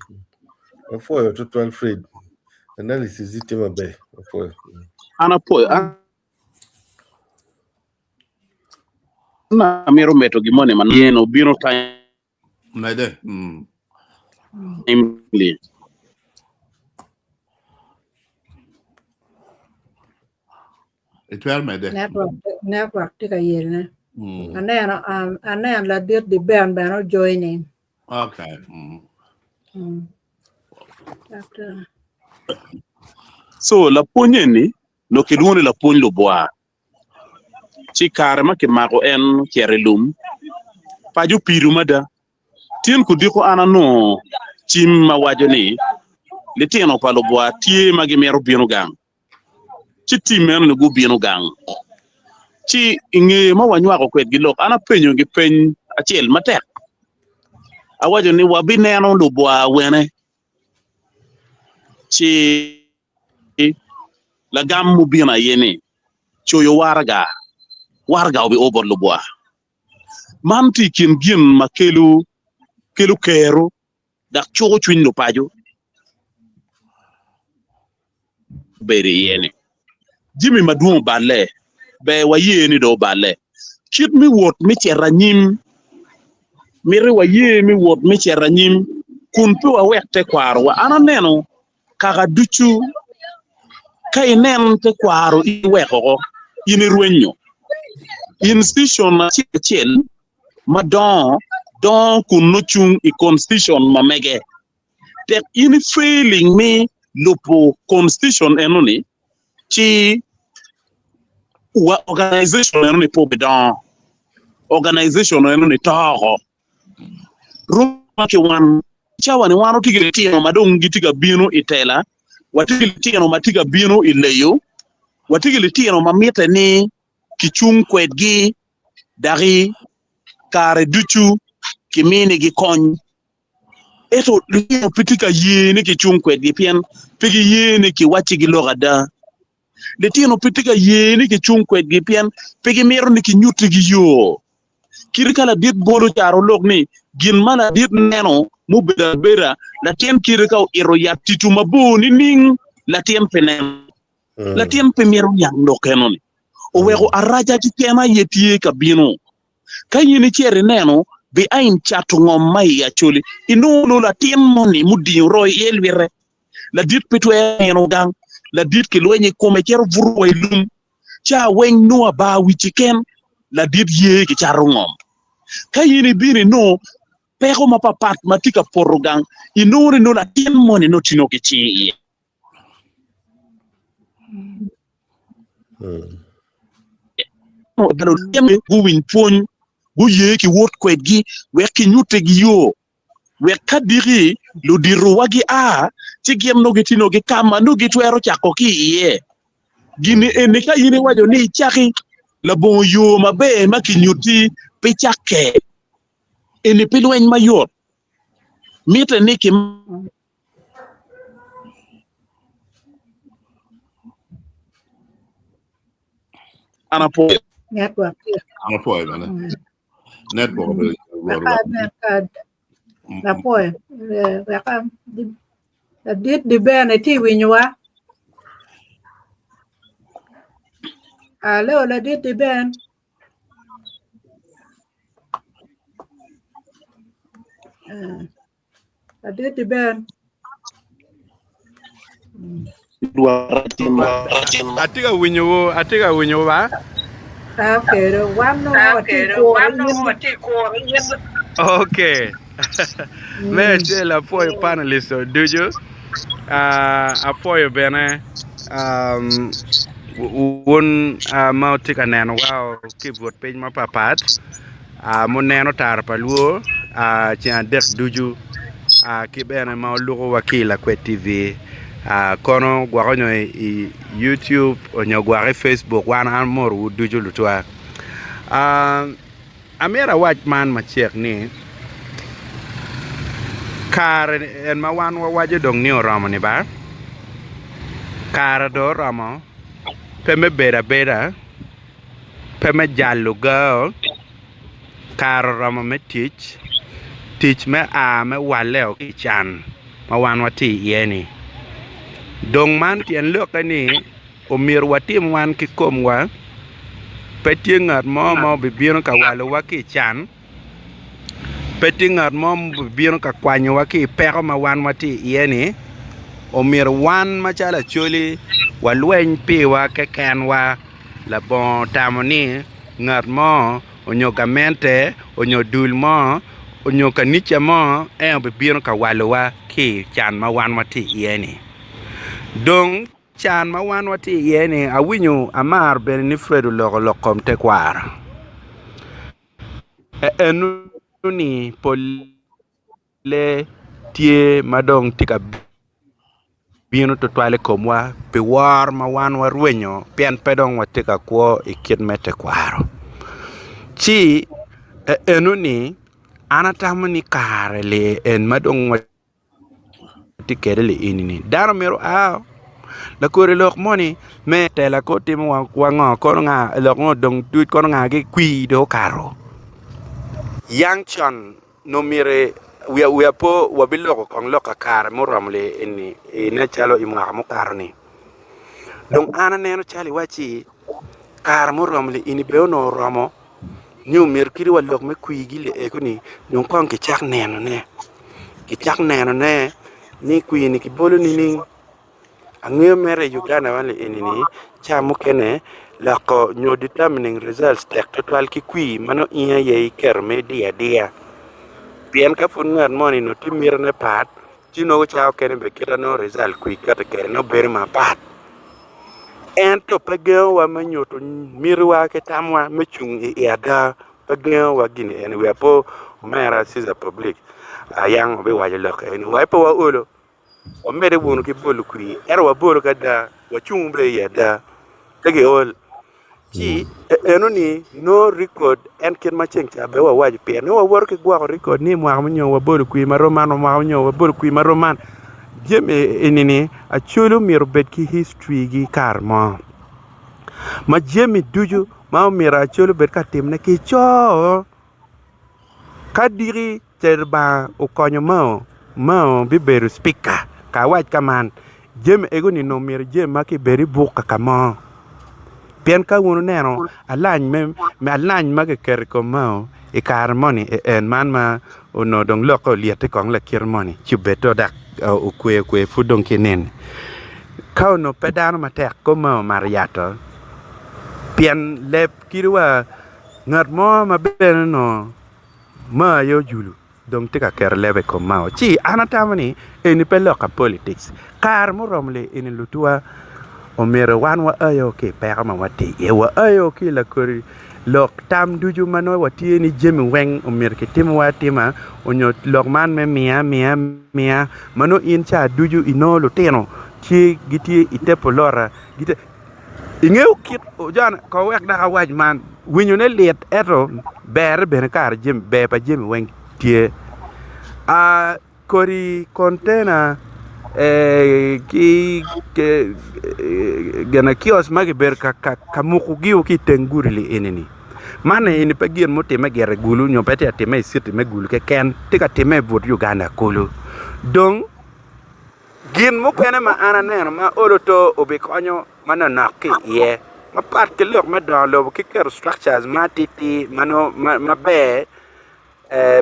apwoyo tutwal Fred analysis tye maber apwoyo. An apwoyo. An amito medo gin moni ma yen obino Mede. Mm. timely. Itwero mede. Network network tye ka yelne. Mm. Aneno um, aneno ladit di Ben bene ojoining. Okay. Mm. Mm. After- So lapwony eni nongo kilwongo ni lapwony lubwa. Ci kare ma kimako en ocito i lum, paco opido mada. Tin kudiko an anongo cim ma waco ni litino pa lubwa tye ma gimito bino gang. Ci tim meno ni gubino gang. Ci i ngeye ma wanywako kwedgi lok, an apenyogi peny acel matek. Awaco ni wabineno lubwa awene. Ci lagam mubino aye ni, coyo waraga, waraga obio bot lubwa. Man tye i kin gin ma kelo kelo kero dok cuko cwiny lupaco bedo iye-ni. Jami madwong oballe, ber waye ni dong oballe. Kit me wot me cito anyim, miti waye me wot me cito anyim kun pe wawek tekwarowa. An aneno kaka ducu ka inen tekwaro iweko oko, in irwenyo. Institution acel acel madongo dongo kun nongo cung i constitution ma mege. Tek in i failing me lubo constitution eno ni ci wa organization eno ni pe obidongo, organization eno ni to oko. Roma ki wan cawa ni wan watye ki litino ma dong gitye ka bino i tela, watye ki litino ma tye ka bino i leyo, watye ki litino ma mitte ni kicung kwedgi daki kare ducu kiminigi kony. Ento litino pe tye ka ye ni kicung kwedgi pien pe giye ni kiwaccigi lok ada. Litino pe tye ka ye ni kicung kwedgi pien pe gimito ni kinyutigi yo. Kit ka ladit bolo carolok ni gin ma ladit neno mubedo abeda, latin kite ka oito yat titu mabor nining, latin pe neno. Latin pe mito niang lok eno-ni. Oweko araca keken aye tye ka bino. Ka in icito ineno behind cato ngom ma i Acholi, inongo nongo latin moni mudingo royo iye lwite. Ladit pe twero nino gang, ladit kilwenyo i kome cito buto wa i lum. Ca weng nongo abar wic keken, ladit ye kicato ngom. Ka in ibino inongo peko mapapat ma tye ka poto gang, inongo ni nongo latin moni nongo tye nongo ki cing iye. Guwiny pwony, guye ki wot kwedgi wek kinyutigi yo, wek ka diki luditowa gia, ci gin nongo gitye nongo ki ka ma nongo gitwero cako ki iye. Gin eni ka in iwaco ni icaki labongo yo maber ma kinyutti pi cakke, eni pi lweny mayot. Mitte ni ki. An apwoyo. Network. An apwoyo bene. Network obedo Apwoyo. Weka ladit di bene itye winyowa. Alo ladit di ben. Ladit di ben. Atye ka winyowu, atye ka winyowu ba. Okay, wan nongo watye kuro in. Okay. Me acel apwoyo panelist ducu. Uh, apwoyo bene um, wun uh, ma wutye ka nenowa ki i but piny mapapat. Muneno tara pa lwor ceng adek ducu ki bene ma oluko wa ki i Lakwed TV kono gwoko nyo i YouTube nyo gwoko i Facebook wan amorowu ducu lutwa. Amyero awac man macek ni kare en ma wan wawaco dong ni oromo ni ba kare dong oromo pe me bedo abeda. pe me jalo gao, kare oromo me tic, tic me a me walleo ki i can ma wan watye iye-ni. Dong man tyen lokke ni omyero watim wan ki komwa, pe tye ngat mo ma obibino ka walowa ki i can. Pe tye ngat mo ma obibino ka kwanyowa ki i peko ma wan watye iye-ni, omyero wan macalo Acholi walweny piwa kekenwa labongo tamo ni ngat mo onyo gamente onyo dul mo onyo kanica mo en obibino ka walowa ki i can ma wan watye iye-ni. Dong can ma wan watye iye-ni awinyo amaro bene ni Fred oloko lok kom tekwaro. Enoni polle tye ma dong tye ka. Bino tutwal i komwa pi woro ma wan warwenyo pien pe dong watye ka kwo i kit me tekwaro. Ci enoni an atamo ni kare li en ma dong watye kwede li eni-ni dano myero oa lakodi lok moni me tela kor timo wa ngo kono nga lok mo dong duc kono nga gi kwir dong okato yang con Nongo myero wiya po wabiloko kong lok kakare muromo li eni nen calo i mwaka mukato ni. Dong an aneno calo iwacci kare muromo li eni bene onongo oromo nyo myero kadi wa lok me kwir-gi li eko ni dong kong kicak nenone, kicak nenone ni kwir-ni kibolo nining? Angeyo mere i Uganda man eni-ni ca mukene loko nyo determining results tek tutwal ki kwir ma nongo in aye iketo me diyo adiya pien ka pud ngat moni nongo tye mitine pat ci nongo ca mukene bene kite nongo result kwir kati kwede nongo bedo mapat ento pe gengowa me nyuto mitiwa ki tamwa me cung i ada pe gengowa gini eni wiya po omera Ceaser Public yang obiwaco lok eni wa pe waolo. Wamedde wunu ki bolo kwir, ento wabolo ki ada, wacung bene i ada, pe giol. Ci enoni nongo rekod en kit ma ceng ca bene wawaco pire ni wawoto ki gwoko rekod ni mwaka munyo wabolo kwir ma rom man, mwaka munyo wabolo kwir ma rom man. Jami eni-ni Acholi omyero obed ki history gi kare mo ma jami ducu ma omyero Acholi obed ka timone ki co. Ka diki ce Lubanga okonyo Mao, Mao bibedo cipika. Ka awac ka man, jami ego-ni onongo myero jami ma kibedo i buk ka mo. Pien ka wun wuneno alany alany ma kiketo i kom Mao i kare moni en man ma onongo dong lokke olyette kong lakite moni ci obedde dok okwe okwe pud dong ki nini. Ka onongo pe dano matek kong Mao omato yat-to pien leb kadi wa Ngat mo ma bene onongo Mao aye ojulo dong tye ka keto lebe i kom Mao. Ci an atamo ni eni pe lok ka politics. Kare muromo li eni lutuwa omyero wan waayo ki i peko ma watye iye, waayo ki i lakodi lok tam ducu ma nongo watye ni jami weng omyero kitimowa atima onyo lok man me miya miya miya ma nongo in ca ducu inongo lutino tye gitye i te pulota gitye Ingeyo kit jon ko wek dok awac man winyone lit ento berre bene kare jami ber pa jami weng tye kodi kontena ki gine kiosk ma kibedo ka mukogi ki i teng gudi li eni-ni man eni pe gin mutimme gire i Gulu nyo pe tye ka timme i citi me Gulu keken tye ka timme i but Uganda kulu dong Gin mukene ma an aneno ma olo to obikonyo manonok ki iye, mapat ki lok me dongo lobo ki keto structures ma atir ma nongo maber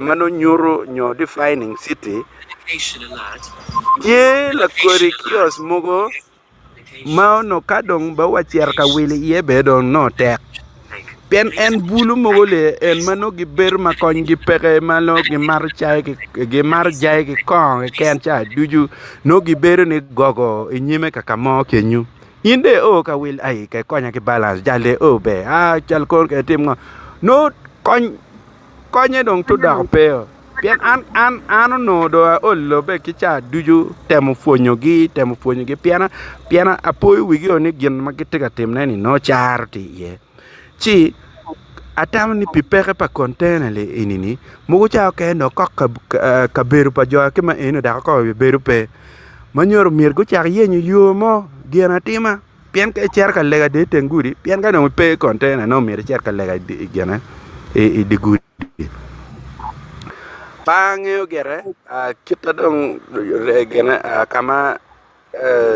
ma nongo nyuto nyo defining city, tye lakodi kiosk mogo Ma onongo ka dong ba wacito ka wil iye bene dong nongo tek, pien en bulu mogo le en ma nongo gibedo ma konygi peke ma nongo gimato cai gimato jai ki kongo keken ca ducu nongo gibedo ni gogo i nyime ka ka mo kenyo. In dong io ka wil ai ka ikonya ki balance jal dong io ber aa cal kono ka itim ngo nongo kony Konye dong to doko pe o. Pien an, an, an onongo dong aol lobbe ki ca ducu temo pwonyogi, temo pwonyogi, pien, pien apoyo wigi o ni gin ma gitye ka timone-ni nongo caro tye iye. Ci atamo ni pi peke pa kontena li eni-ni, mogo ca okene dong kok kabedo pa jo ki ma eni dok kong obedo pe, ma nyuto myero gucak yenyo yo mo, gin atima. Pien ka icito ka lega dong i teng gudi, pien ka dong ipe ki kontena nongo myero icit ka lega i gine i dye gudi. Pe angeyo gire kit ma dong gine ka ma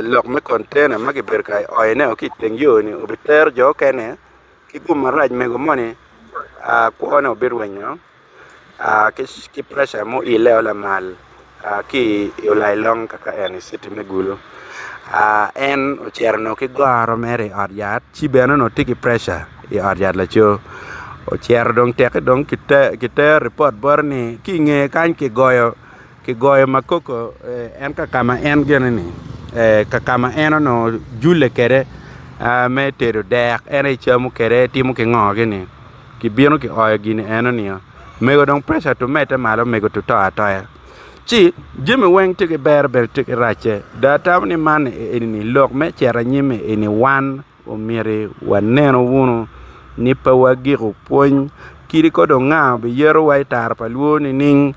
lok me kontena ma kibedo ka oyone ki i teng yo-ni obitero jo okene ki gum marac mego moni kwone obirwenyo. ki preca ma oile lamal ki i olailong kaka en i citi me Gulu en ocito onongo ki goro mere i ot yat ci bene onongo tye ki preca i ot yat laco ocito dong teki dong kitero ripot bote ni ki i ngeye kany kigoyo kigoyo makoko en ka ka ma en gine-ni ka ka ma en onongo jule kwede me tedo dek en aye camo kwede timo ki ngo gini. Kibino kioyo gin eno nio, mego dong preca to medde malo mego to to atoya. Ci jami weng tye ki ber bene tye ki racce. Dong atamo ni man eni lok me cito anyim eni wan omyero wanenu wunu ni pe wagiko pwony kadi ko dong nga obiyeto wa i tara pa lwor nining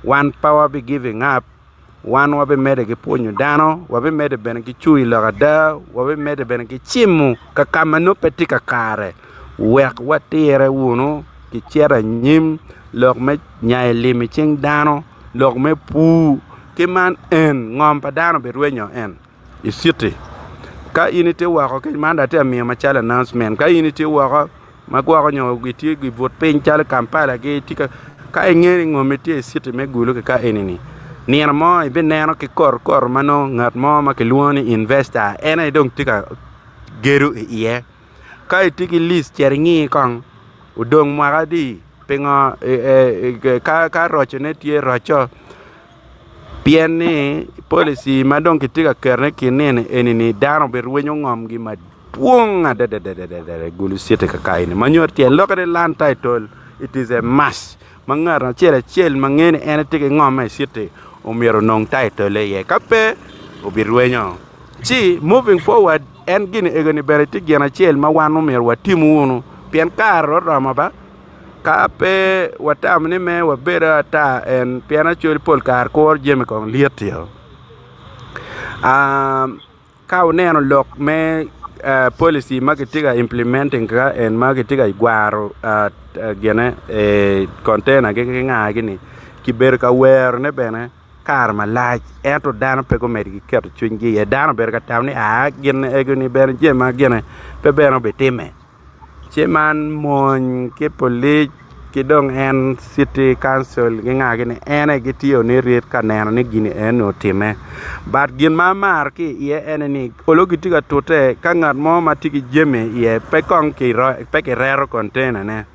wan pe wabi giving up. Wan wabimedde ki pwonyo dano, wabimedde bene ki cung i lok ada, wabimedde bene ki cimo ka ka ma nongo pe tye kakare wek watire wunu ki cito anyim lok me nyayo lim i cing dano, lok me pur ki man en ngom pa dano birwenyo en i citi. Ka in itye woko ki man dong atye ka miyo macalo announcement ka in itye woko ma gwoko nyo gitye i but piny calo Kampala gi tye ka ka ingeyo ni ngomi tye i citi me Gulu ki ka eni-ni nino mo ibineno ki korokoro ma nongo ngat mo ma kilwongo ni investor en aye dong tye ka gedo iye ka itye ki list cit ingi kong odong mwaka adi pingo ka rocone tye roco. Pien ni polici ma dong kitye ka ketone i kin nino eni-ni dano birwenyo ngomgi madwong adada i Gulu citi kaka eni ma nyuto tyen lokke ni land title it is a must ma ngat acel acel ma ngeyo ni en etye ki ngom i citi omyero onong title iye ka pe obirwenyo ci moving forward en gin egoni bene tye gin acel ma wan omyero watim wunu pien kare oromo ba. Ka pe watamo ni me wabedo ata en pien Acholi pol kare kuro jami kong lyetio. Ka wuneno lok me policy ma kitye ka implementing ka en ma kitye ka gwaro gine container gi ki nga gini kibedo ka werone bene kare malac ento dano pe gumedo ki keto cwinygi iye dano obedo ka tamo ni aa gin egoni bene jami ma gine pe bene obitimme. Ci man mony ki polic ki dong en citi kancil ki nga gini en aye gitiyo ni rit ka neno ni gini eni otimme but gin ma amaro ki iye ene ni olo gitye ka tute ka ngat mo ma tye ki jami iye pe kong pe kireto kontenane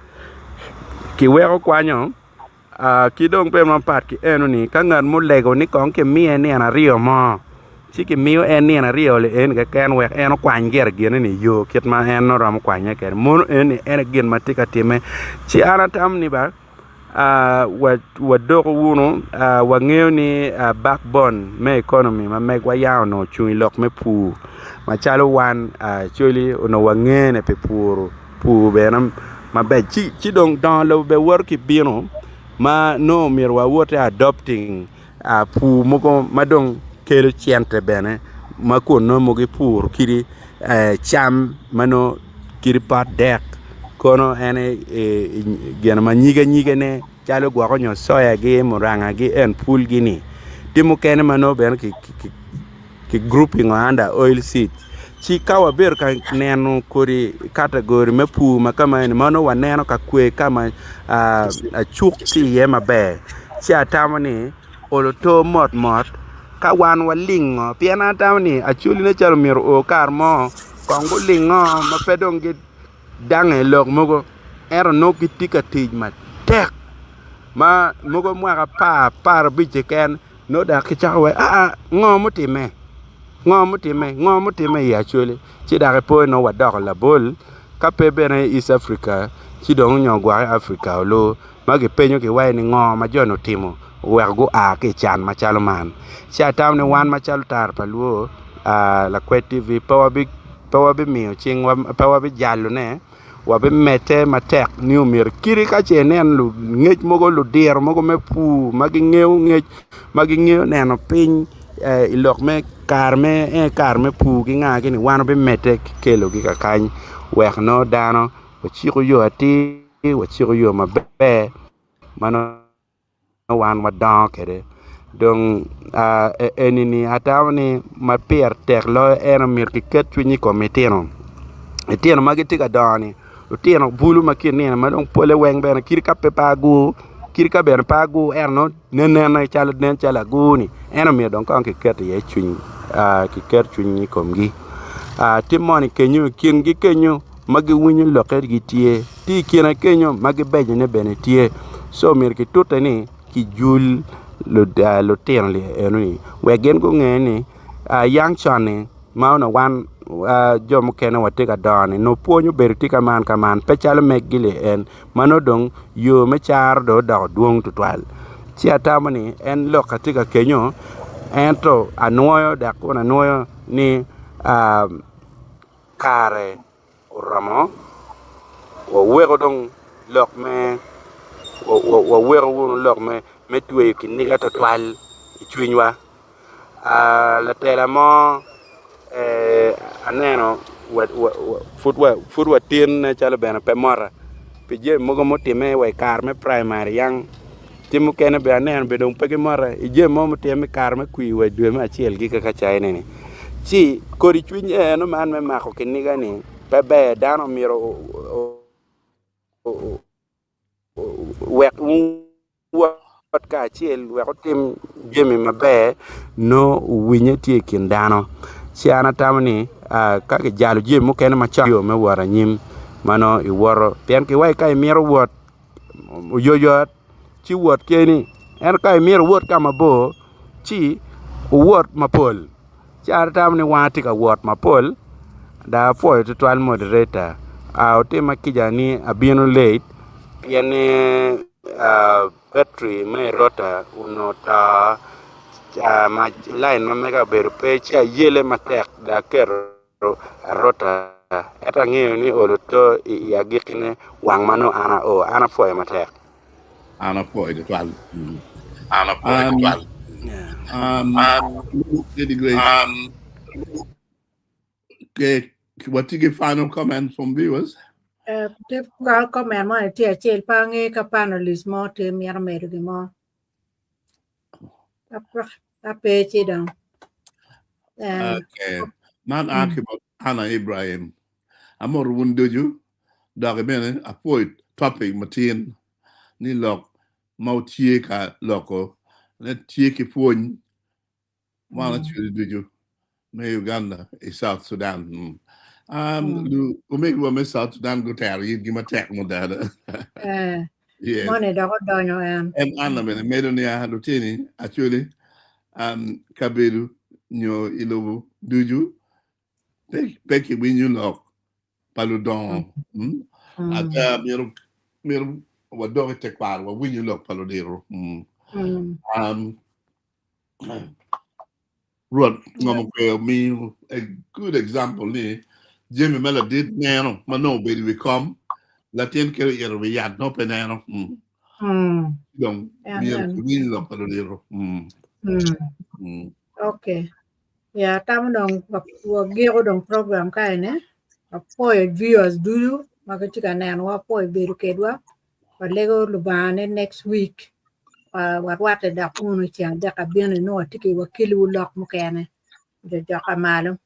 kiweko kwanyo. Ki dong bene mapat ki eno-ni, ka ngat mo olego ni kong kimiye nino aryo mo, ci kimiyo en nino aryo eni keken wek en okwany gire gine-ni i yo kit ma en nongo romo kwanye kwede. Mono eni en aye gin ma tye ka timme. Ci an atamo ni ba wadoko wunu wangeyo ni backbone me economy ma megwa yam onongo ocung i lok me pur macalo wan Acholi onongo wangene pi puro. pur bene maber ci dong dongo lobo bene woto ki bino ma nongo myero wawot ki adopting pur mogo ma dong kelo cente bene ma kun nongo mogo ipuro kadi cam ma nongo kadi pot dek kono en aye gin ma nyige nyigene calo gwoko nyo coyagi murangagi en pulgi-ni ki mukene ma nongo bene ki grouping under oil seed ci ka wabedo ka neno kodi category me pur ma kama eni ma nongo waneno ka kwe ka ma acuk tye iye maber ci atamo ni olo to mot mot ka wan walingo pien an atamo ni acholi nen calo myero oo kare mo kong gulingo ma pe dong gidange i lok mogo ento nongo gitye ka tic matek ma mogo mwaka apar, aparabic keken Nongo dok kicako wai aa ngo mutimme ngo mutimme ngo mutimme i Acholi ci dok ipo ni nongo wadoko labol ka pe bene i East Africa ci dong nyo gwok i Africa olu ma kipenyo ki wai ni ngo ma joni otimo oweko gua ki i can macalo man ci atamo ni wan macalo tara pa luo lakwed TV pe wabimiyo cingwa pe wabijalone. Wabimedde matek ni omyero kadi ka ce inen ngec mogo ludiro mogo me pur ma gingeyo ngec ma gingeyo neno piny i lok me kare me kare me pur ki nga gini wan wabimedde ki kelogi kakany wek nongo dano waciko yo atir waciko yo maber ma nongo wan wadongo kwede dong eni-ni atamo ni ma pire tek loyo en omyero kiket cwiny i kom litino, litino ma gitye ka dongo-ni lutino bulu ma ki nino ma dong pole weng bene kadi ka pe agur kadi ka bene pe agur ento nongo nen nene calo nen calo agur-ni en omyero dong kong kiket iye cwiny kiket cwiny i komgi tye moni kenyo i kingi kenyo ma giwinyo lokke gitye. Tye i kine kenyo ma gibecone bene tye co myero kitute ni kijul lutino enoni wek gin gunge ni yang con-ni ma onongo wan jo mukene watye ka dongo-ni nongo pwony obedo tye kaman kaman pe calo megi-ni en ma nongo dong yo me caro dong odoko dwong tutwal. Ci atamo ni en lok atye ka kenyo ento anwoyo dok kun anwoyo ni kare oromo waweko dong lok me waweko wunu lok me tweyo kiniga twatwal i cwinywa. Latela mo aneno pud watin nen calo bene pe mota pi jami mogo mutimme wa i kare me praimari yang ki mukene bene aneno bene dong pe gimote i jami mo mutimme i kare me kwir wa i dwe me acel gi kaka caine-ni ci kodi cwiny eno man me mako kiniga-ni pe ber dano myero owek wuwot kacel wek wutim jami maber nongo winye tye i kin dano ci an atamo ni ka kijalo jami mukene macon yo me wot anyim ma nongo iwoto pien kiwaci ka imito wot oyotoyot ci wot keni ento ka imito iwot ka mabor ci wuwot mapol. Ci an atamo ni wan atye ka wot mapol dok apwoyo tutwal moderator otima kica ni abino late pien ni battery me rota onongo oto lain ma mega obedo pe ci ayele matek dok aketo arota ento angeyo ni olo to i agikkine wang ma nongo an ao an apwoyo matek. An apwoyo tutwal. An apwoyo tutwal. Um, Lady Grace. Okay, watye ki final comment from viewers. Eh, tye comment mo ni tye acel pe ange ka panelist mo tye mito medo gin mo. Ka pe ci dong. Okay. Man a ki bot Anna Ibrahim. Amoto wun ducu Doki bene apwoyo topic matin ni lok ma wutye ka loko ne tye ki pwony wan acwali ducu me Uganda i South Sudan. Um, omegiwa me South Sudan gutero yitgi matek mada. Eh, yes. Moni dok odonyo en. En Anna bene medo ni a lutini acwali um, kabedo nyo i lobo ducu pe kiwinyo lok pa ludongo. Mm. Ada myero myero wadok i tekwaro wawinyo lok pa ludito. Mm. Um, Rwot ngom okwe omiyo a good example ni jami ma ladit neno ma nongo obedo i wi kom latin kelo ito wi yat nongo pe neno. Mm. Dong myero kiwiny lok pa ludito. Mm. Mm. Okay. Ya atamo dong wagiko dong program ka eni apwoyo viewers ducu ma gitye ka nenowa apwoyo bedo kedwa walego Lubanga ni next week warwatte dok wunu i ceng adek abino nongo watye ki wakeliwu lok mukene jo joka malo.